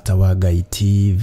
Mũrata wa Ngai TV.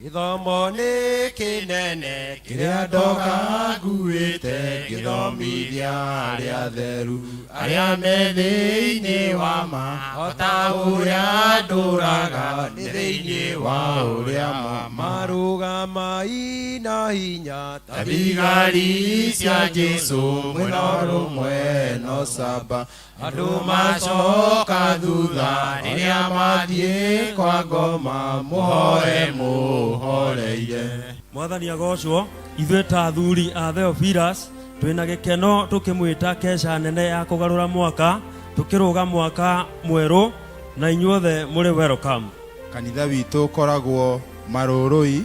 Gĩthomo nĩ kĩnene kĩrĩa ndoka nguĩte ngĩthomithia arĩa atheru arĩa me thĩinĩ wa ma o ta ũrĩa ndũraga nĩ thĩinĩ wa ũrĩa ma marũgamai na hinya ta thigari cia Jesũ mwĩna ũrũmwe no saba andũ macoka thutha rĩrĩa mathiĩ kwa ngoma mũhoe mũhoreire. Mwathani agocwo. Ithuĩ ta athuri a Theophilus twĩna gĩkeno tũkĩmwĩta keca nene ya kũgarũra mwaka, tũkĩrũga mwaka mwerũ na inyuothe mũrĩ welcome. Kanitha witũ ũkoragwo Marũrũi,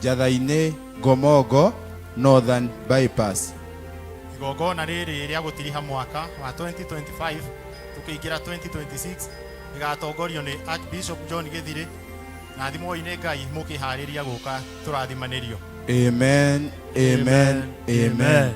Njatha-inĩ, Ngomongo, Northern Bypass. Igongona rĩrĩ rĩa gũtiriha mwaka wa 2025 tũkĩingĩra 2026 rĩgatongorio nĩ Archbishop John Gĩthirĩ na thimũi nĩ Ngai mũkĩharĩria gũka tũrathimanĩrio. Amen, amen, amen.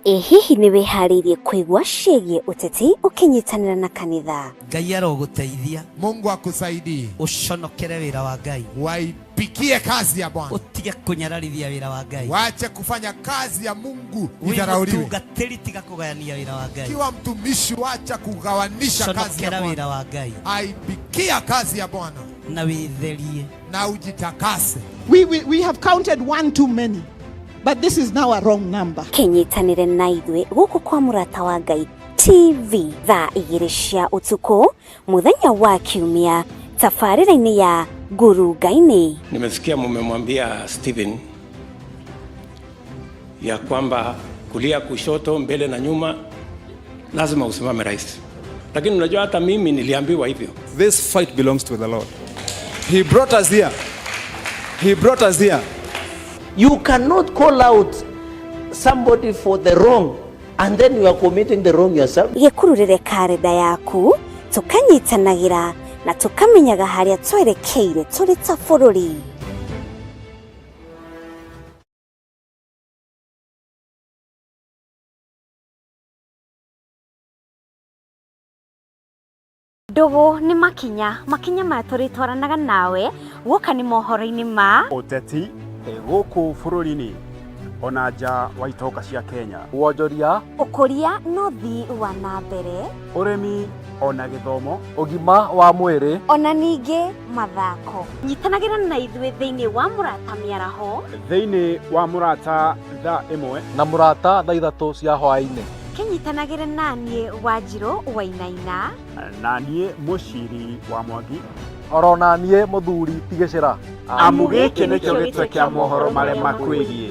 Ĩ hihi nĩ wĩharĩirie kũigua ciĩgiĩ ũteti ũkĩnyitanĩra na kanitha? Ngai arogũteithia. Mungu akusaidie. Ũconokere wĩra wa Ngai. Waipikie kazi ya Bwana. Ũtige kũnyararithia wĩra wa Ngai. Wache kufanya kazi ya Mungu Wĩ idharauliwe. mũtungatĩri tiga kũgayania wĩra wa Ngai. Kiwa mtumishi, wacha kugawanisha kazi ya Conokera Bwana. wĩra wa Ngai. Aipikia kazi ya Bwana Na wĩtherie. na ujitakase. We have counted one too many, but this is now a wrong number. Kĩnyitanĩre na ithuĩ gũkũ kwa Mũrata wa Ngai TV thaa 2 cia ũtukũ mũthenya wa Kiumia tabarĩra-inĩ ya Ngurunga-inĩ. Nimesikia mumemwambia Stephen ya kwamba kulia, kushoto, mbele na nyuma lazima usimame rais, lakini unajua hata mimi niliambiwa hivyo. This fight belongs to the Lord. He brought us here. He brought us here. You cannot call out somebody for the wrong and then you are committing the wrong yourself. Gĩkururĩre karenda yaku tũkanyitanagĩra na tũkamenyaga harĩa twerekeire tũrĩ ta bũrũri. Ndũgũ nĩ makinya, makinya maya tũrĩtwaranaga nawe guoka nĩ mohoro-inĩ ma ũteti gũkũ bũrũri-inĩ ona nja wa itoka cia Kenya, wonjoria, ũkũria na ũthii wa na mbere, ũrĩmi ona gĩthomo, ũgima wa mwĩrĩ, ona ningĩ mathako. Nyitanagĩra na ithuĩ thĩinĩ wa Mũrata Mĩaraho, thĩinĩ wa Mũrata thaa 1 na Mũrata thaa 3 cia hwaĩ-inĩ. Kĩnyitanagĩre na niĩ Wanjirũ Wainaina na niĩ Mũciri wa Mwangi oro na niĩ mũthuri Tigĩcĩra. Amu gĩkĩ nĩkĩo gĩtwe kĩa mohoro marĩa makwĩgiĩ.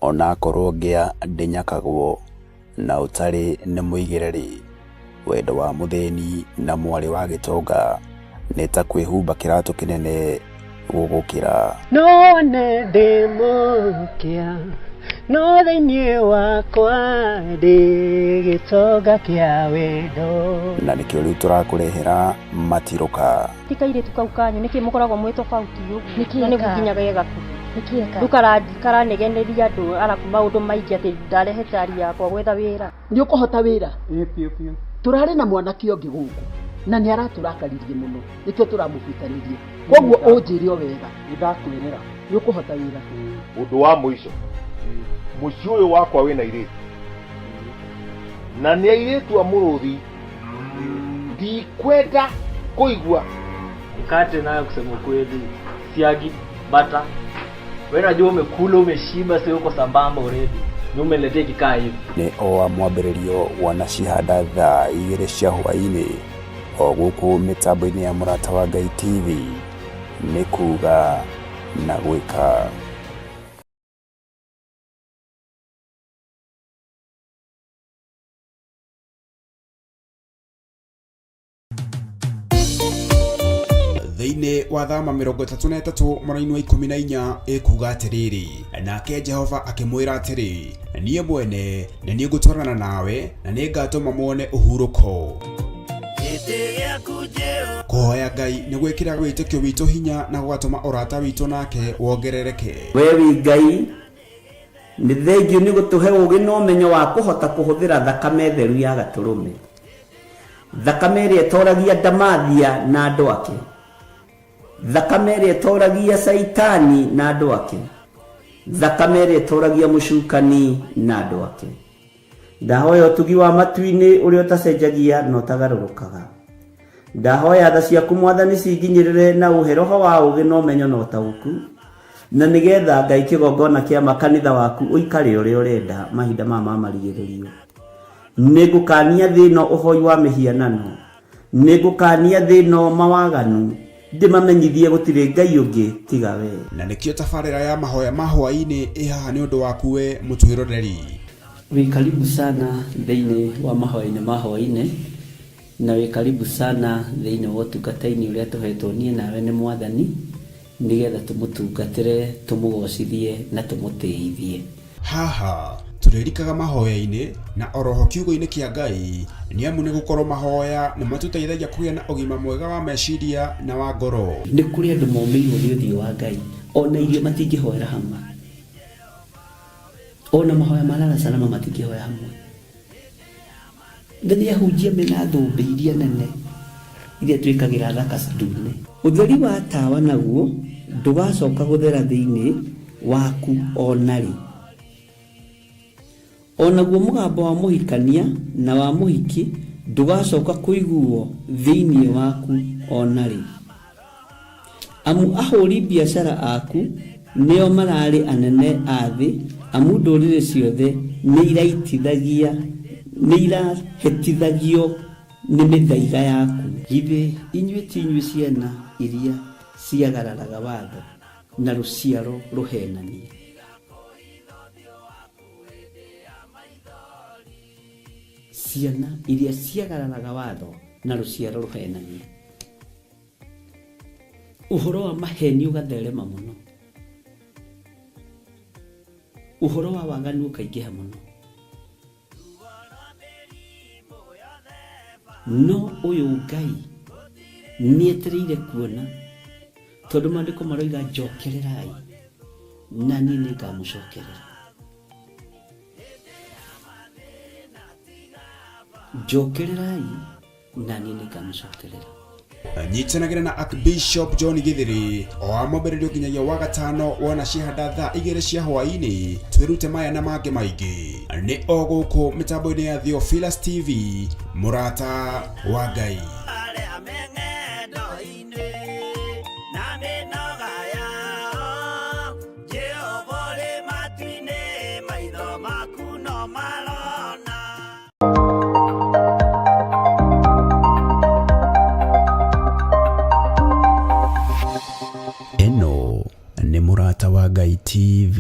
Onakorwo ngĩa ndĩnyakagwo na ũtarĩ nĩ mũigĩre-rĩ, wendo wa mũthĩni na mwarĩ wa gĩtonga nĩ ta kwĩhumba kĩratũ kĩnene gũgũkĩra. No nĩ ndĩ mũkĩa, no thĩinĩ wakwa ndĩ gĩtonga kĩa wendo. Na nĩkĩo rĩu tũrakũrehera matirũka. Ti kairĩtu kau kanyu nĩkĩ mũkoragwo mwĩ tofauti ũguo? Nĩkĩ Na nĩguo ka? nginya ge gakuhĩ. Nĩkĩ ka? Rĩu karanegeneria andũ arabu maũndũ maingĩ atĩ ndarehe cari yakwa gwetha wĩra. Nĩ ũkũhota wĩra? Ĩĩ biũ biũ. Tũrarĩ na mwanake ũngĩ gũkũ. Na nĩ aratũrakaririe mũno nĩkĩo tũramũbutanirie. Koguo ũnjĩre o wega. Nĩndakwĩrĩra. Nĩ ũkũhota wĩra. Ũndũ wa mũico, mũciĩ ũyũ wakwa wĩna airĩtu na nĩ airĩtu a mũrũthi, ndikwenda kũigua. Mkate nayo kusema ukweli, siagi, bata. Wewe unajua umekula umeshiba, sio uko sambamba already. Ni umeniletea ikikaa hivi. Nĩ o wa mwambĩrĩrio wanacihanda thaa 2 cia hwaĩ-inĩ o gũkũ mĩtambo-inĩ ya Mũrata wa Ngai TV nĩ kuga na gwĩka. Thĩinĩ wa thama 33 mwena-inĩ wa 14 ĩkuga atĩrĩrĩ, nake Jehova akĩmwĩra atĩrĩ, niĩ mwene nĩ niĩ ngũtwarana nawe na nĩ ngatũma muone ũhurũko. Kũhoya Ngai nĩ gwĩkĩraga wĩtĩkio witũ hinya na gũgatũma ũrata witũ nake wongerereke. We wĩ Ngai, nĩ thengiũ nĩ gũtũhe ũũgĩ na ũmenyo wa kũhota kũhũthĩra thakame theru ya gatũrũme, thakame ĩrĩa ĩtoragia ndamathia na andũ ake, thakame ĩrĩa ĩtoragia Caitani na andũ ake, thakame ĩrĩa ĩtoragia mũcukani na andũ ake. Ndahoya ũtugi wa matu-inĩ ũrĩa ũtacenjagia na ũtagarũrũkaga. Ndahoya tha ciaku Mwathani cinginyĩrĩre na ũhe roho wa ũũgĩ na ũmenyo na ũtaũku, na nĩgetha Ngai kĩgongona kĩa makanitha waku ũikare ũrĩa ũrenda mahinda maya ma marigĩrĩrio. Nĩngũkania thĩ ĩno ũhoi wa mĩhianano, nĩngũkania thĩ ĩno mawaganu, ndĩmamenyithie gũtirĩ Ngai ũngĩ tiga we. Na nĩkĩo tabarĩra ya mahoya ma hwaĩ-inĩ ĩ haha nĩ ũndũ waku we mũtwĩroreri. Wĩ karibu sana thĩinĩ wa mahoya-inĩ ma hwaĩ-inĩ, na wĩ karibu sana thĩinĩ wa ũtungata-inĩ ũrĩa tũhetwo niĩ nawe nĩ Mwathani, nĩgetha tũmũtungatĩre, tũmũgocithie na tũmũtĩithie. Haha tũrĩrikaga mahoya-inĩ na oroho kiugo-inĩ kĩa Ngai, nĩ amu nĩ gũkorwo mahoya nĩ matũteithagia kũgĩa na ũgima mwega wa meciria na wa ngoro. Nĩ kũrĩ andũ momĩirwo nĩ ũthiũ wa Ngai, ona irio matingĩhoera hamwe, ona mahoya ma lala salama matingĩhoya hamwe. Na nĩ ahunjia mena thũmbĩ iria nene iria twĩkagĩra thaka ndune. Ũtheri wa tawa naguo ndũgacoka gũthera thĩinĩ waku o na rĩ. O naguo mũgambo wa mũhikania na wa mũhiki ndũgacoka kũiguo thĩinĩ waku o na rĩ. Amu ahũri biacara aku nĩo mararĩ anene a thĩ, amu ndũrĩrĩ ciothe nĩ irahĩtithagio nĩ mĩthaiga yaku. Githĩ inyuĩ ti inyuĩ ciana iria ciagararaga watho na rũciaro rũhenanie? Ciana iria ciagararaga watho na rũciaro rũhenanie. Ũhoro wa maheni ũgatherema mũno, ũhoro wa waganu ũkaingĩha mũno, no ũyũ Ngai nĩetereire kuona, tondũ maandĩko maroiga njokererai na niĩ nĩngamũcokerera. Njokererai na niĩ nĩngamũcokerera. Nyitanagĩra na Archbishop John Githiri o wa mwambĩrĩrio nginyagia wa gatano wona cihanda thaa 2 cia hwaĩ-inĩ, twĩrute maya na mangĩ maingĩ nĩ o gũkũ mĩtambo-inĩ ya Theophilus TV, mũrata wa Ngai. Ĩno nĩ Mũrata wa Ngai TV.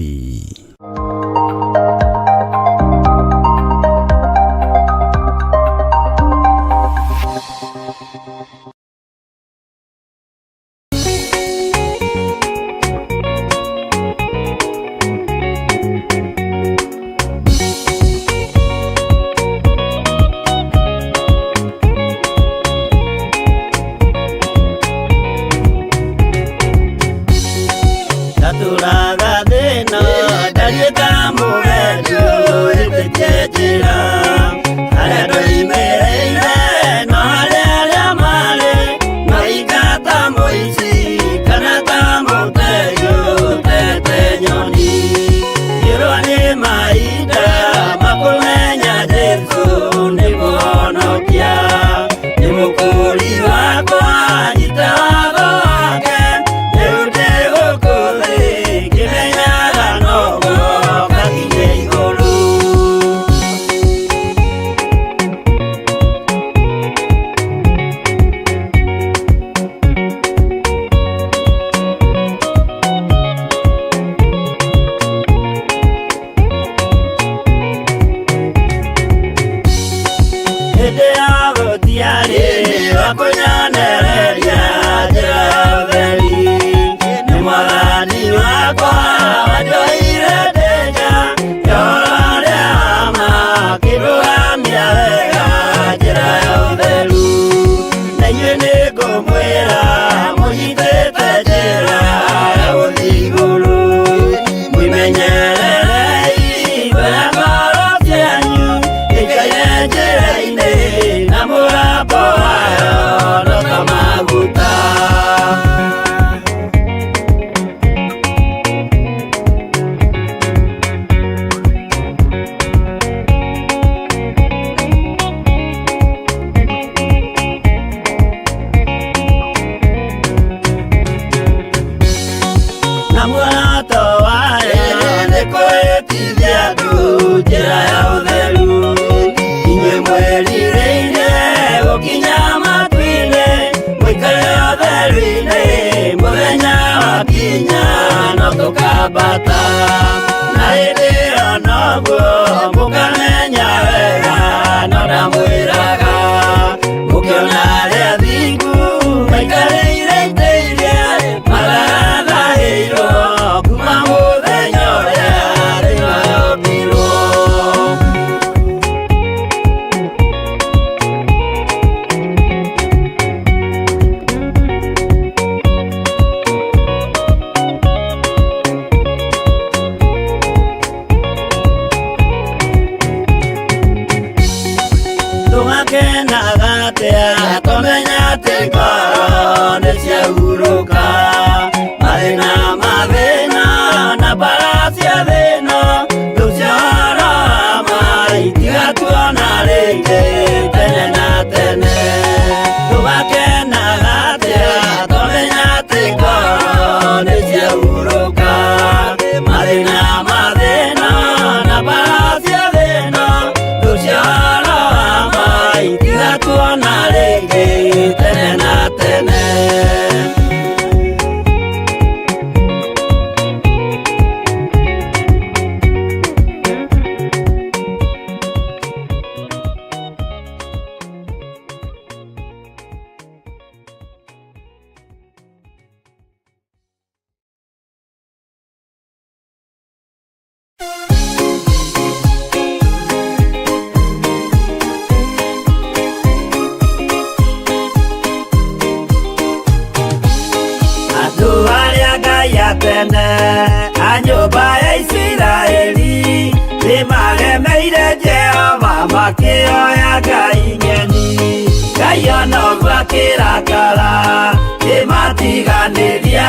Hĩndĩ ya gũtiarĩ wa kũnyonereria njĩra ya ũtheri. Nĩ mwathani wakwa wanjoire ndĩ nja ya ũrĩa wa ma, akĩndũgamia wega njĩra ya ũtheru. Na inyuĩ nĩngũmwĩra mũnyitĩte njĩra ya gũthiĩ igũrũ. Mwĩmenyererei mbere ya ngoro cianyu, ĩikaire njĩra-inĩ na mũgambo wayo no ta maguta. Na muoroto wayo nĩ kwĩhĩtithia andũ njĩra ya ũtheru. Inyuĩ mwĩrirĩirie gũkinya matu-inĩ, mũikare ũtheru-inĩ, mũthenya wakinya no tũkambata. Na hĩndĩ ĩyo noguo mũkamenya wega, no ndamwĩraga mũkĩona arĩa athingu maikarĩire itĩ iria mathathahĩirwo kuma mũthenya ũrĩa thĩ yombirwo. Tũgakenaga atĩa tũmenya atĩ ngoro nĩ ciahurũka. Mathĩna mathĩna na mbara cia thĩna, thũ cia ũhoro wa ma itigatuona rĩngĩ tene na tene. Tũgakenaga atĩa tũmenya atĩ ngoro nĩ ciahurũka. Mathĩna mathĩna na mbara cia thĩna, thũ cia ũhoro wa ma itigatuona rĩngĩ tene na tene. Andũ arĩa Ngai atene a nyũmba ya Isiraeli nĩmaremeire Jehova makĩoya ngai ng'eni. Ngai ona ũguo akĩrakara kĩmatiganĩria,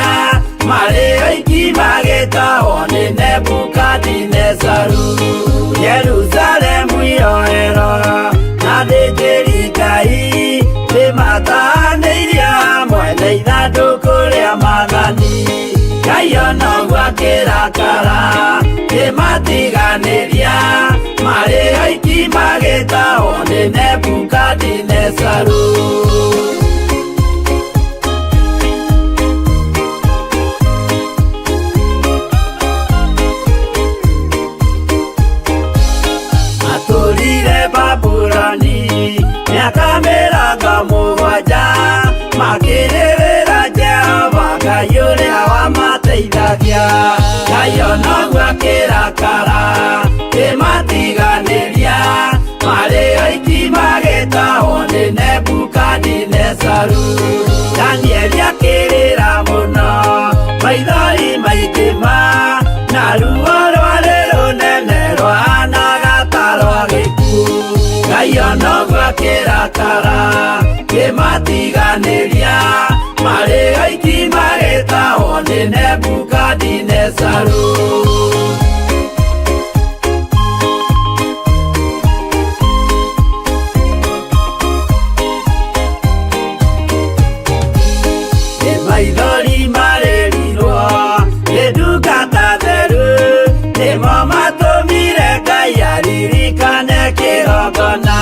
marĩ oiki magĩtahwo nĩ Nebukadinezaru. Jerusalemu iroero na athĩnjĩri Ngai nĩmatahanĩirio hamwe na ithandũkũ rĩa maathani. Ngai ona ũguo akĩrakara kĩmatiganĩria, marĩ oiki magĩtahwo nĩ Nebukadinezaru. Matũrire Babuloni mĩaka 70, makĩrĩrĩra Jehova Ngai ũrĩa wamateithagia. Ngai ona ũguo akĩrakara kĩmatiganĩria, marĩ oiki magĩtahwo nĩ Nebukadinezaru. Danieli akĩrĩra mũno, maithori maingĩ ma, na ruo rwarĩ rũnene rwahanaga ta rwa gĩkuũ. Ngai ona ũguo akĩrakara kĩmatiganĩria, marĩ oiki magĩtahwo nĩ Nebukadinezaru. Nĩ maithori marĩrirwo nĩ ndungata theru, nĩmo matũmire Ngai aririkane kĩgongona.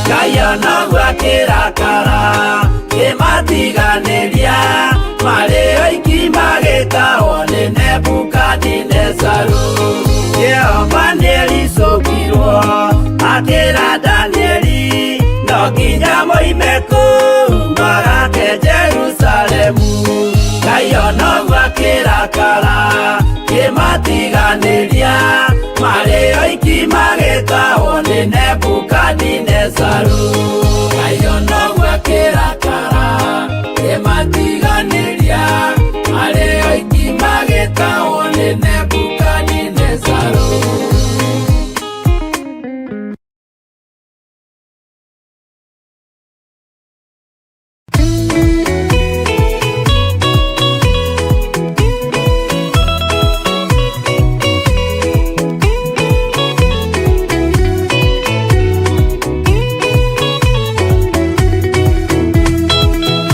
Ngai ona ũguo akĩrakara kĩmatiganĩria, marĩ oiki magĩtahwo nĩ Nebukadinezaru. Jehova nĩericũkirwo akĩra Danieli, No nginya moime kũu magake Jerusalemu. Ngai ona ũguo akĩrakara kĩmatiganĩria, marĩ oiki magĩtahwo nĩ Nebukadinezaru. Ngai ona ũguo akĩrakara kĩmatiganĩria, marĩ oiki magĩtahwo nĩ Nebukadinezaru.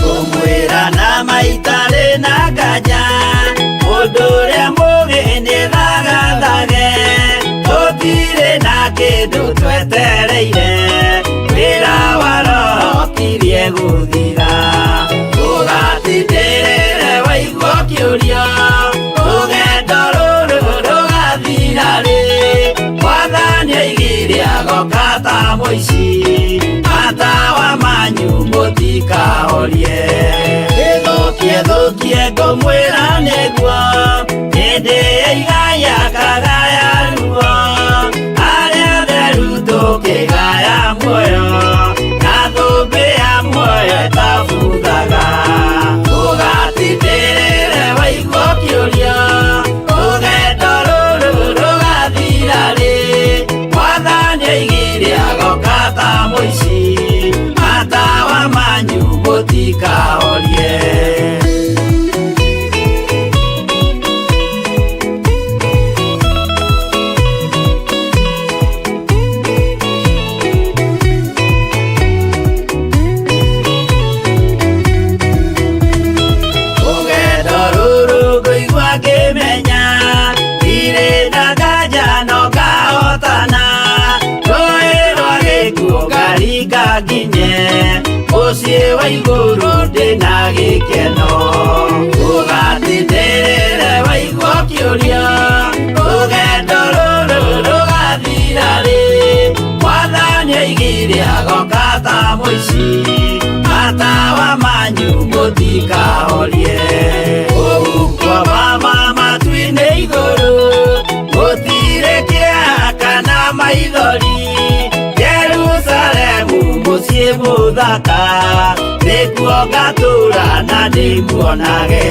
Kũmwĩra na maitarĩ na nganja, mũndũ ũrĩa mũgĩ nĩ thagathage, tũtirĩ na kĩndũ twetereire, wĩra wa roho kirie gũthira. Ũgatindĩrĩre waigua ũkĩũria, rũgendo rũrũ rũgathira rĩ? Mwathani oigire agoka ta mũici, matawa manyu mũtikahorie. Ĩthũkie thũkie ngũmwĩra nĩguo, hĩndĩ ya igaya kagaya ruo, arĩa atheru tũkĩgaya muoyo, na thũmbĩ ya muoyo ĩtabuthaga. Ũgatindĩrĩre waigua ũkĩũria, rũgendo rũrũ rũgathira rĩ? Mwathani oigire agoka ta mũici, matawa manyu mũtikahorie. Rũgendo rũrũ ngũigua ngĩmenya, ndirĩ na nganja no ngahotana, rũĩ rwa gĩkuũ ngaringa nginye, mũciĩ wa igũrũ ndĩna gĩkeno. Ũgatindĩrĩre waigua ũkĩũria, rũgendo rũrũ rũgathira rĩ? Mwathani oigire agoka ta mũici, matawa manyu mũtikahorie. Ũhuko wa matu-inĩ igũrũ, gũtirĩ kĩeha kana maithori, Jerusalemu mũciĩ mũthaka, nĩkuo ngatũũra na ndĩmuonage.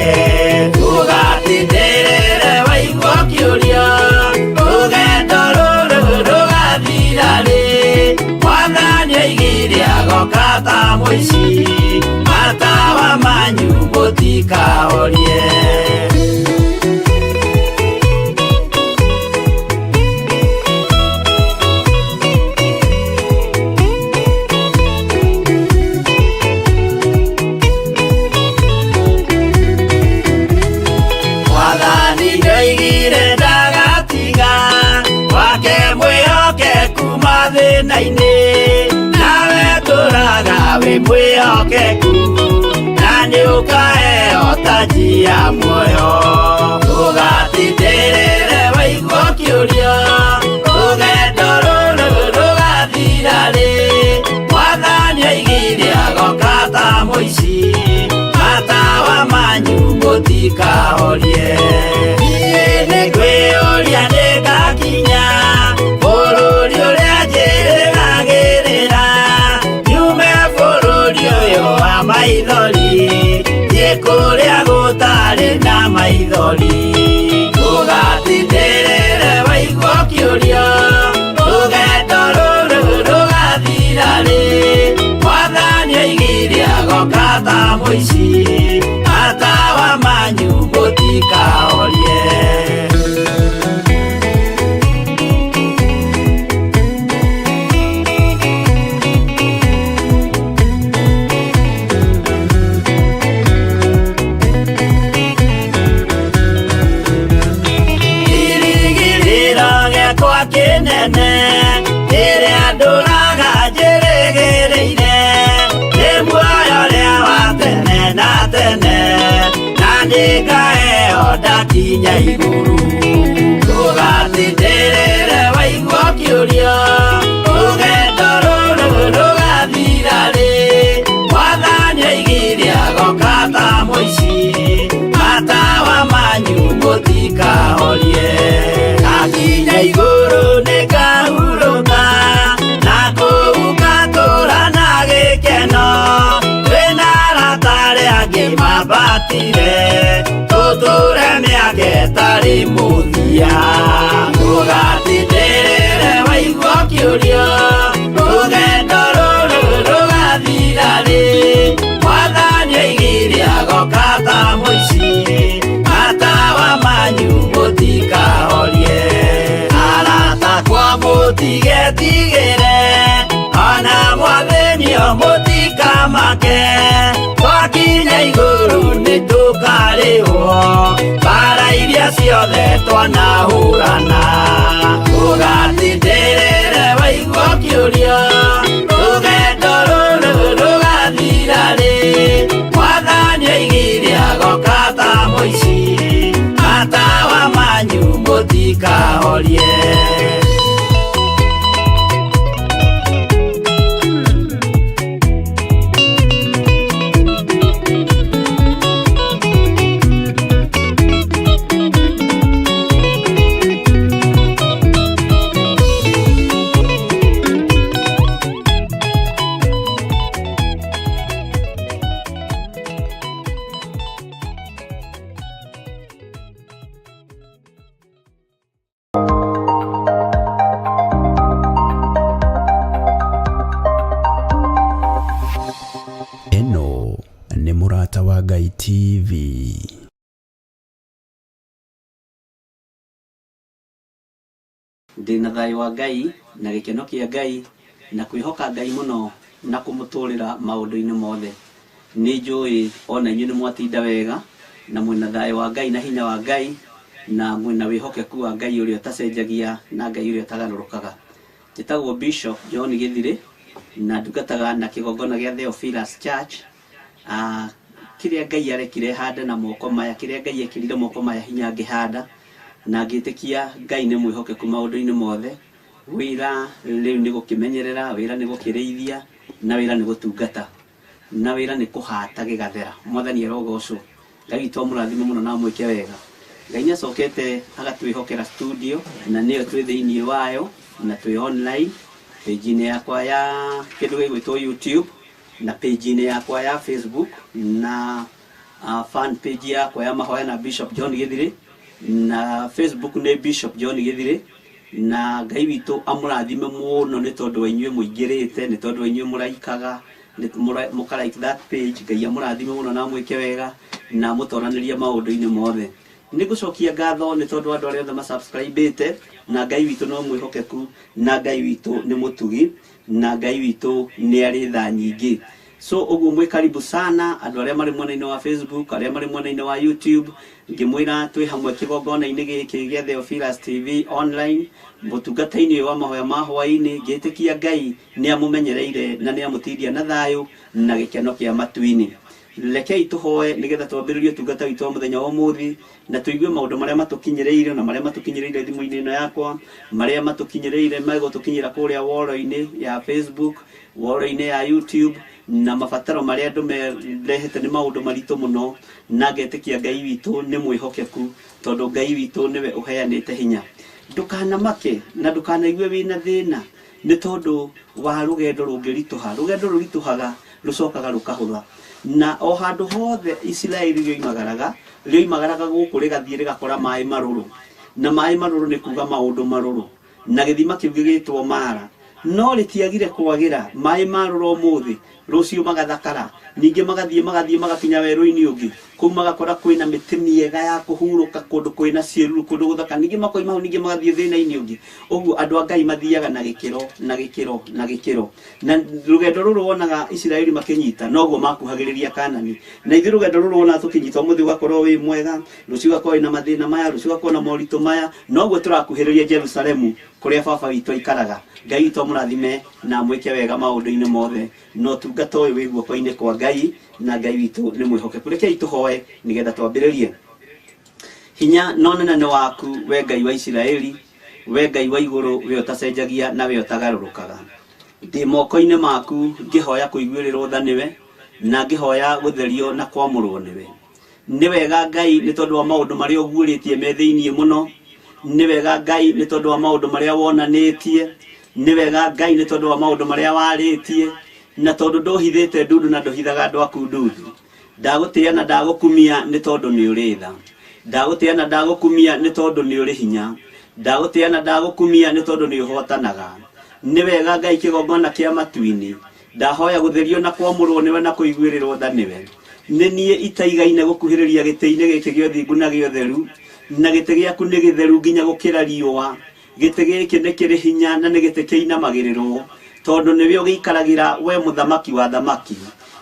Ũgatindĩrĩre waigua ũkĩũria, rũgendo rũrũ rũgathira rĩ? Mwathani oigire agoka ta mũici, matawa manyu mũtikahorie. Mwathani nĩoigire ndagatiga, wake mwĩhokeku mathĩna-inĩ, nawe tũraga wĩ mwĩhokeku, na nĩũkaheo taji ya muoyo. Ũgatindĩrĩre waigua ũkĩũria, rũgendo rũrũ rũgathira rĩ? Mwathani oigire agoka ta mũici, matawa manyu mũtikahorie. Niĩ nĩngwĩyũria nĩngakinya bũrũri ũrĩa njĩrĩgagĩrĩra, nyume bũrũri ũyũ wa maithori, thiĩ kũrĩa gũtarĩ na maithori. Ũgatindĩrĩre waigua ũkĩũria, rũgendo rũrũ rũgathira rĩ? Mwathani oigire agoka ta mũici, matawa manyu mũtikahorie. Kĩrĩgĩrĩro gĩakwa kĩnene, kĩrĩa ndũraga njĩrĩgĩrĩire, nĩ muoyo ũrĩa wa tene na tene, na nĩngaheo ndakinya igũrũ. Ndũgatindĩrĩre waigua ũkĩũria, rũgendo rũrũ rũgathira Twanahũrana ũgatindĩrĩre waigua ũkĩũria rũgendo rũrũ rũgathira rĩ mwathani oigire agoka ta mũici matawa manyu mũtikahorie. Ĩno nĩ Mũrata wa Ngai TV. Ndĩna thayũ wa Ngai na gĩkeno kĩa Ngai na kwĩhoka Ngai mũno na kũmũtũrĩra maũndũ-inĩ mothe. Nĩ njũĩ ona inyuĩ nĩ mwatinda wega na mwĩna thayũ wa Ngai na hinya wa Ngai na mwĩna wĩhokeku wa Ngai ũrĩa ũtacenjagia na Ngai ũrĩa ũtagarũrũkaga. Njĩtagwo Bishop John Gĩthirĩ na ndungataga na kĩgongona gĩa Theophilus Church. Kĩrĩa Ngai arekire hande na moko maya, kĩrĩa Ngai ekĩrire moko maya hinya ngĩhanda na ngĩtĩkia Ngai nĩ mwĩhokeku maũndũ-inĩ mothe. Wĩra rĩu nĩ gũkĩmenyerera, wĩra nĩ gũkĩrĩithia na wĩra nĩ gũtungata na wĩra nĩ kũhata gĩgathera. Mwathani arogocwo. Ngai witũ amũrathime mũno na amwĩke wega. Ngai nĩ acokete agatwĩhokera studio na nĩyo twĩ thĩinĩ wayo na twĩ online page-inĩ yakwa ya kĩndũ gĩgwĩtwo YouTube na page-inĩ yakwa ya Facebook na fan page yakwa ya mahoya na Bishop John Gĩthirĩ na Facebook nĩ Bishop John Gĩthirĩ. Na Ngai witũ amũrathime mũno nĩ tondũ wa inyuĩ mũingĩrĩte, nĩ tondũ wa inyuĩ mũraikaga, mũka like that page. Ngai amũrathime mũno na amwĩke wega na amũtoranĩrie maũndũ-inĩ mothe. Nĩ ngũcokia ngatho nĩ tondũ andũ arĩa othe masubscribĩte, na Ngai witũ no mwĩhokeku, na Ngai witũ nĩ mũtugi, na Ngai witũ nĩ arĩ tha nyingĩ. So ũguo mwĩ karibu sana andũ arĩa marĩ mwena-inĩ wa Facebook, arĩa marĩ mwena-inĩ wa YouTube, ngĩmwĩra twĩ hamwe kĩgongona-inĩ gĩkĩ gĩa Theophilus TV online mũtungata-inĩ wa mahoya ma hwaĩ-inĩ, ngĩtĩkia Ngai nĩ amũmenyereire na nĩ amũtindia na thayũ na gĩkeno kĩa matu-inĩ. Rekei tũhoe nĩgetha twambĩrĩrie ũtungata witũ wa mũthenya wa ũmũthĩ na tũigue maũndũ marĩa matũkinyĩrĩire na marĩa matũkinyĩrĩire thimũ-inĩ ĩno yakwa, marĩa matũkinyĩrĩire megũtũkinyĩra kũrĩa wall-inĩ ya Facebook, wall-inĩ ya YouTube, na mabataro marĩa andũ merehete nĩ maũndũ maritũ mũno, na ngetĩkia Ngai witũ nĩ mwĩhokeku tondũ Ngai witũ nĩwe ũheanĩte hinya. Ndũkanamake na ndũkanaigue wĩna thĩna nĩ tondũ wa rũgendo rũngĩritũha. Rũgendo rũritũhaga rũcokaga rũkahũtha. Na o handũ hothe Isiraeli rĩoimagaraga, rĩoimagaraga gũkũ rĩgathiĩ rĩgakora maĩ marũrũ, na maĩ marũrũ nĩ kuga maũndũ marũrũ, na gĩthima kĩu gĩgĩtwo Mara. No rĩtiagire kwagĩra, maĩ marũrũ ũmũthĩ, rũciũ magathakara, ningĩ magathiĩ magakinya werũ-inĩ ũngĩ, kũu magakora kwĩna mĩtĩ mĩega ya kũhurũka, kũndũ kwĩna ciĩruru, kũndũ gũthaka, ningĩ makoima hau, ningĩ magathiĩ thĩna-inĩ ũngĩ. Ũguo andũ a Ngai mathiaga na gĩkĩro, na gĩkĩro, na gĩkĩro. Na rũgendo rũrũ wonaga Isiraeli makĩnyita, noguo makuhagĩrĩria Kanani. Na ithuĩ rũgendo rũrũ wonaga tũkĩnyita, ũmũthĩ ũgakorwo wĩ mwega, rũciũ ũgakorwo wĩna mathĩna maya, rũciũ ũgakorwo na moritũ maya, noguo tũrakuhĩrĩria Jerusalemu kũrĩa baba witũ aikaraga. Ngai witũ amũrathime na amwĩke wega maũndũ-inĩ mothe. Na ũtungata ũyũ wĩ guoko-inĩ kwa Ngai, na Ngai witũ nĩ mwĩhokeku. Rekei tũhoe nĩgetha twambĩrĩrie. Hinya na ũnene nĩ waku, we Ngai wa Isiraeli, we Ngai wa igũrũ, we ũtacenjagia na we ũtagarũrũkaga. Ndĩ moko-inĩ maku ngĩhoya kũiguĩrĩrwo tha nĩwe, na ngĩhoya gũtherio na kwamũrwo nĩwe. Nĩ wega Ngai nĩ tondũ wa maũndũ marĩa ũguũrĩtie me thĩinĩ mũno. Nĩ wega Ngai nĩ tondũ wa maũndũ marĩa wonanĩtie. Nĩ wega Ngai nĩ tondũ wa maũndũ marĩa warĩtie, na tondũ ndũhithĩte ndundu na ndũhithaga andũ aku ndundu. Ndagũtĩĩa na ndagũkumia nĩ tondũ nĩ ũrĩ tha. Ndagũtĩĩa na ndagũkumia nĩ tondũ nĩ ũrĩ hinya. Ndagũtĩĩa na ndagũkumia nĩ tondũ nĩ ũhotanaga. Nĩ wega Ngai kĩgongona kĩa matu-inĩ. Ndahoya gũtherio na kwamũrwo nĩwe na kũiguĩrĩrwo tha nĩwe. Nĩ niĩ itaigaine gũkuhĩrĩria gĩtĩ-inĩ gĩkĩ gĩa ũthingu na gĩa ũtheru, na gĩtĩ gĩaku nĩ gĩtheru nginya gũkĩra riũa. Gĩtĩ gĩkĩ nĩ kĩrĩ hinya na nĩ gĩtĩ kĩinamagĩrĩrwo, tondũ nĩwe ũgĩikaragĩra we mũthamaki wa thamaki.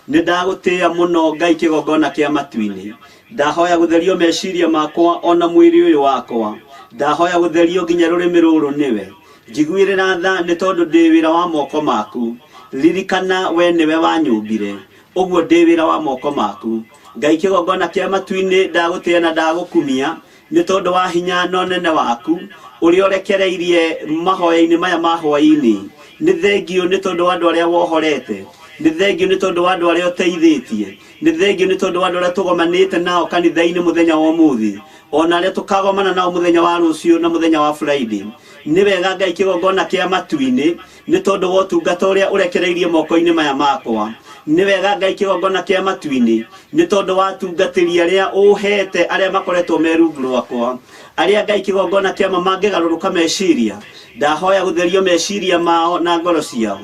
Nĩ ndagũtĩĩa mũno Ngai kĩgongona kĩa matu-inĩ. Ndahoya gũtherio meciria makwa ona mwĩrĩ ũyũ wakwa. Ndahoya gũtherio nginya rũrĩmĩ rũrũ nĩwe. Njiguĩrĩra tha nĩ tondũ ndĩ wĩra wa moko maku. Ririkana we nĩwe wanyũmbire, ũguo ndĩ wĩra wa moko maku. Ngai kĩgongona kĩa matu-inĩ, ndagũtĩĩa na ndagũkumia nĩ tondũ wa hinya na ũnene waku ũrĩa ũrekereirie mahoya-inĩ maya ma hwaĩ-inĩ. Nĩ thengio nĩ tondũ wa andũ arĩa wohorete, nĩ thengio nĩ tondũ wa andũ arĩa ũteithĩtie, nĩ thengio nĩ tondũ wa andũ arĩa tũgomanĩte nao kanitha-inĩ mũthenya wa ũmũthĩ, ona arĩa tũkagomana nao mũthenya wa rũciũ na mũthenya wa Friday. Nĩ wega Ngai kĩgongona kĩa matu-inĩ nĩ tondũ wa ũtungata ũrĩa ũrekereirie moko-inĩ maya makwa. Nĩ wega Ngai kĩgongona kĩa matu-inĩ nĩ tondũ wa atungatĩri arĩa ũhete arĩa makoretwo me rungu rwakwa, arĩa Ngai kĩgongona kĩa ma mangĩgarũrũka meciria. Ndahoya gũtherio meciria mao na ngoro ciao,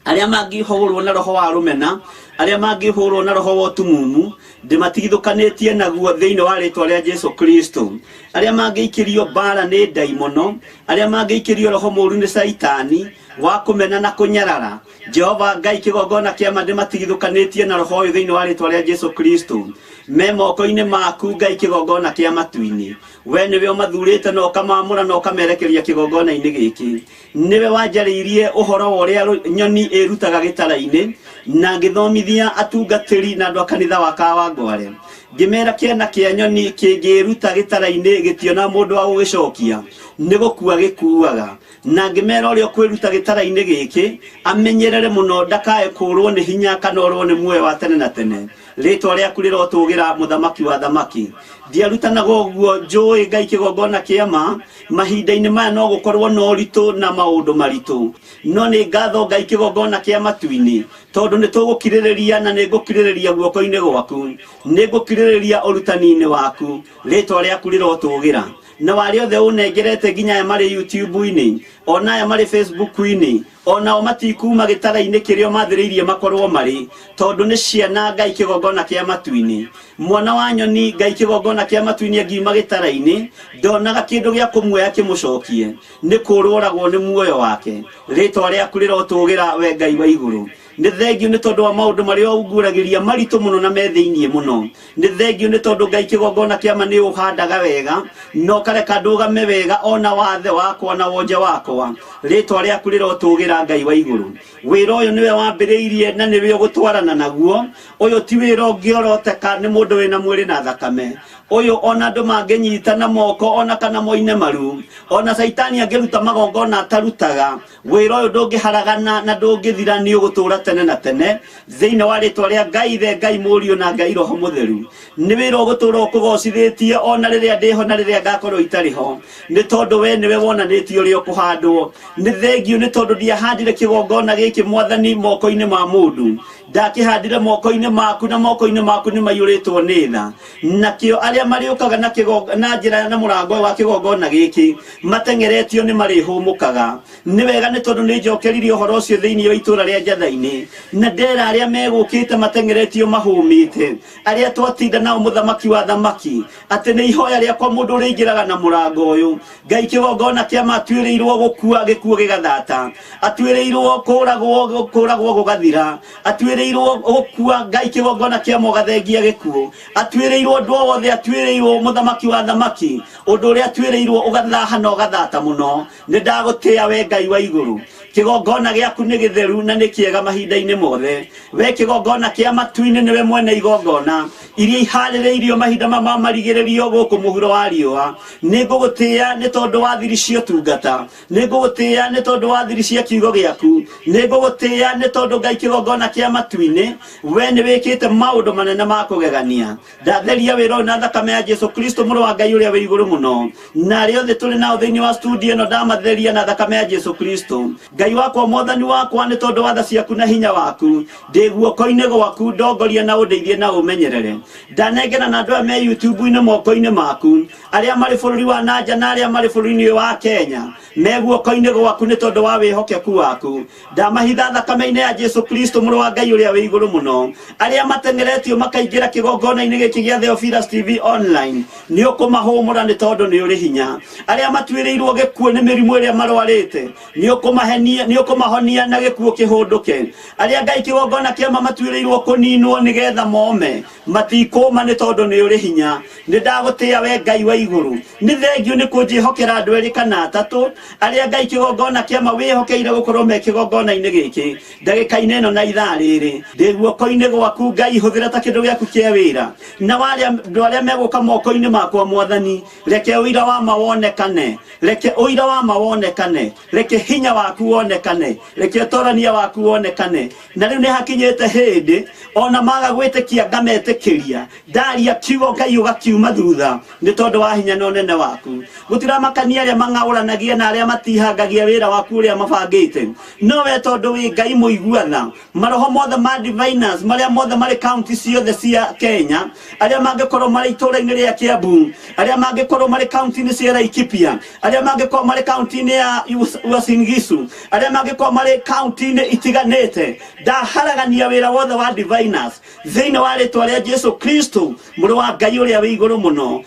arĩa mangĩhũrwo na roho wa rũmena, arĩa mangĩhũrwo na roho wa ũtumumu, ndĩmatigithũkanĩtie naguo thĩinĩ wa rĩtwa rĩa Jesu Kristo. Arĩa mangĩikĩrio mbara nĩ ndaimono, arĩa mangĩikĩrio roho mũũru nĩ Caitani wa kũmena na kũnyarara, Jehova Ngai kĩgongona kĩa ma ndĩmatigithũkanĩtie na roho ũyũ thĩinĩ wa rĩtwa rĩa Jesu Kristo. Me moko-inĩ maku Ngai kĩgongona kĩa matu-inĩ, we nĩwe ũmathurĩte na ũkamaamũra na ũkamerekeria kĩgongona-inĩ gĩkĩ. Nĩwe wanjarĩirie ũhoro wa ũrĩa nyoni ĩrutaga gĩtara-inĩ, na ngĩthomithia atungatĩri na andũ a kanitha wa Kawangware, ngĩmera kĩana kĩa nyoni kĩngĩruta gĩtara-inĩ gĩtiona mũndũ wa gũgĩcokia, nĩ gũkua gĩkuaga. Na ngĩmera ũrĩa ũkwĩruta gĩtara-inĩ gĩkĩ amenyerere mũno ndakae kũũrwo nĩ hinya kana orwo nĩ muoyo wa tene na tene. Rĩtwa rĩaku rĩrotũgĩra, mũthamaki wa thamaki. Ndiarutanaga ũguo njũĩ Ngai kĩgongona kĩa ma, mahinda-inĩ maya no gũkorwo na ũritũ na maũndũ maritũ, no nĩ ngatho Ngai kĩgongona kĩa matu-inĩ tondũ nĩ tũgũkirĩrĩria na nĩ ngũkirĩrĩria guoko-inĩ gwaku, nĩ ngũkirĩrĩria ũrutani-inĩ waku. Rĩtwa rĩaku rĩrotũgĩra. Na warĩa othe ũnengerete nginya aya marĩ YouTube-inĩ, ona aya marĩ Facebook-inĩ, onao matikuma gĩtara-inĩ kĩrĩa mathĩrĩirie makorwo marĩ, tondũ nĩ ciana Ngai kĩgongona kĩa matu-inĩ. Mwana wa nyoni Ngai kĩgongona kĩa matu-inĩ angiuma gĩtara-inĩ ndonaga kĩndũ gĩa kũmuoya kĩmũcokie, nĩ kũrũragwo nĩ muoyo wake. Rĩtwa rĩaku rĩrotũgĩra we Ngai wa igũrũ. Nĩ thengio nĩ tondũ wa maũndũ marĩa ũnguũragĩria maritũ mũno na me thĩiniĩ mũno. Nĩ thengio nĩ tondũ Ngai kĩgongona kĩa ma nĩ ũhandaga wega na ũkareka ndũgame wega ona wathe wakwa na wonje wakwa. Rĩtwa rĩaku rĩrotũgĩra Ngai wa igũrũ. Wĩra ũyũ nĩwe wambĩrĩirie na nĩwe ũgũtwarana naguo. Ũyũ ti wĩra ũngĩoroteka nĩ mũndũ wĩna mwĩrĩ na thakame. Ũyũ ona andũ mangĩnyita na moko ona kana moine maru, ona Caitani angĩruta magongona atarutaga, wĩra ũyũ ndũngĩharagana na ndũngĩthira, nĩ ũgũtũũra tene na tene thĩinĩ wa rĩtwa rĩa Ngai Ithe, Ngai Mũriũ na Ngai Roho Mũtheru. Nĩ wĩra ũgũtũũra ũkũgocithĩtie ona rĩrĩa ndĩho na rĩrĩa ngakorwo itarĩ ho, nĩ tondũ we nĩwe wonanĩtie ũrĩa ũkũhandwo. Nĩ thengio nĩ tondũ ndiahandire kĩgongona gĩkĩ Mwathani moko-inĩ ma mũndũ, ndakĩhandire moko-inĩ maku, na moko-inĩ maku nĩ maiyũrĩtwo nĩ tha. Nakĩo arĩa marĩũkaga na na njĩra na mũrango wa kĩgongona gĩkĩ mateng'eretio nĩ marĩhũmũkaga. Nĩ wega nĩ tondũ nĩ njokeririe ũhoro ũcio thĩinĩ wa itũũra rĩa Njatha-inĩ, na ndera arĩa megũkĩte mateng'eretio mahũmĩte, arĩa twatinda nao mũthamaki wa thamaki, atĩ nĩ ihoya rĩakwa mũndũ ũrĩingĩraga na mũrango ũyũ Ngai kĩgongona kĩa ma atuĩrĩirwo gũkua gĩkuũ gĩgathata, atuĩrĩirwo kũragwo kũragwo gũgathira, atuĩrĩirwo gũkua Ngai kĩgongona kĩa ma ũgathengia gĩkuũ, atuĩrĩirwo ũndũ o wothe, atuĩrĩirwo mũthamaki wa thamaki, ũndũ ũrĩa atuĩrĩirwo ũgathaha na ũgathata mũno. Nĩ ndagũtĩĩa we Ngai wa igũrũ. Kĩgongona gĩaku nĩ gĩtheru na nĩ kĩega mahinda-inĩ mothe. We kĩgongona kĩa matu-inĩ nĩwe mwene igongona iria iharĩrĩirio mahinda ma marigĩrĩrio gũkũ mũhuro wa riũa. Nĩ ngũgũtĩĩa nĩ tondũ wa thiri cia ũtungata, nĩ ngũgũtĩĩa nĩ tondũ wa thiri cia kiugo gĩaku, nĩ ngũgũtĩĩa nĩ tondũ Ngai kĩgongona kĩa matu-inĩ we nĩ wĩkĩte maũndũ manene ma kũgegania. Ndatheria wĩra ũyũ na thakame ya Jesu Kristo mũrũ wa Ngai ũrĩa wĩ igũrũ mũno, na arĩa othe tũrĩ nao thĩinĩ wa studio ĩno ndamatheria na thakame ya Jesu Kristo. Ngai wakwa, Mwathani wakwa, nĩ tondũ wa tha ciaku na hinya waku, ndĩ guoko-inĩ gwaku, ndongoria na ũndeithie na ũmenyerere. Ndanengera na andũ aya me YouTube-inĩ moko-inĩ maku, arĩa marĩ bũrũri wa nanja na arĩa marĩ bũrũri-inĩ ũyũ wa Kenya, me guoko-inĩ gwaku nĩ tondũ wa wĩhokeku waku. Ndamahitha thakame-inĩ ya Jesu Kristo mũrũ wa Ngai ũrĩa wĩ igũrũ mũno. Arĩa mateng'eretio makaingĩra kĩgongona-inĩ gĩkĩ gĩa Theophilus TV online, nĩ ũkũmahũmũra nĩ tondũ nĩ ũrĩ hinya. Arĩa matuĩrĩirwo gĩkuũ nĩ mĩrimũ ĩrĩa marwarĩte, nĩ ũkũmahenia nĩ ũkũmahonia na gĩkuũ kĩhũndũke. Arĩa Ngai kĩgongona kĩama matuĩrĩirwo kũninwo nĩgetha mome matikũma nĩ tondũ nĩ ũrĩ hinya. Nĩ ndagũtĩĩa we Ngai wa igũrũ. Nĩ thengio nĩ kũnjĩhokera andũ erĩ kana atatũ arĩa Ngai kĩgongona kĩama wĩhokeire gũkorwo me kĩgongona-inĩ gĩkĩ ndagĩka-inĩ ĩno na ithaa rĩrĩ. Ndĩ guoko-inĩ gwaku Ngai, hũthĩra ta kĩndũ gĩaku kĩa wĩra, na warĩa andũ arĩa megũka moko-inĩ makwa Mwathani, reke ũira wa ma wonekane, reke ũira wa ma wonekane, reke hinya waku wonekane, reke ũtorania waku wonekane. Na rĩu nĩ hakinyĩte hĩndĩ ona maga gwĩtĩkia ngametĩkĩria, ndaria kiugo Ngai ũgakiuma thutha nĩ tondũ wa hinya na ũnene waku. Gũtiramakania arĩa mang'aũranagia na arĩa matihangagia wĩra waku ũrĩa mabangĩte, no we tondũ wĩ Ngai mũiguana, maroho mothe ma diviners marĩa mothe marĩ kaunti ciothe cia Kenya, arĩa mangĩkorwo marĩ itũũra-inĩ rĩa Kiambu, arĩa mangĩkorwo marĩ kaunti-inĩ cia Laikipia, arĩa mangĩkorwo marĩ kaunti-inĩ ya Uasin Gishu, arĩa mangĩkorwo marĩ kaunti-inĩ itiganĩte, ndaharagania wĩra wothe wa diviners thĩinĩ wa rĩtwa rĩa Jesu Kristo mũrũ wa Ngai ũrĩa wĩ igũrũ mũno.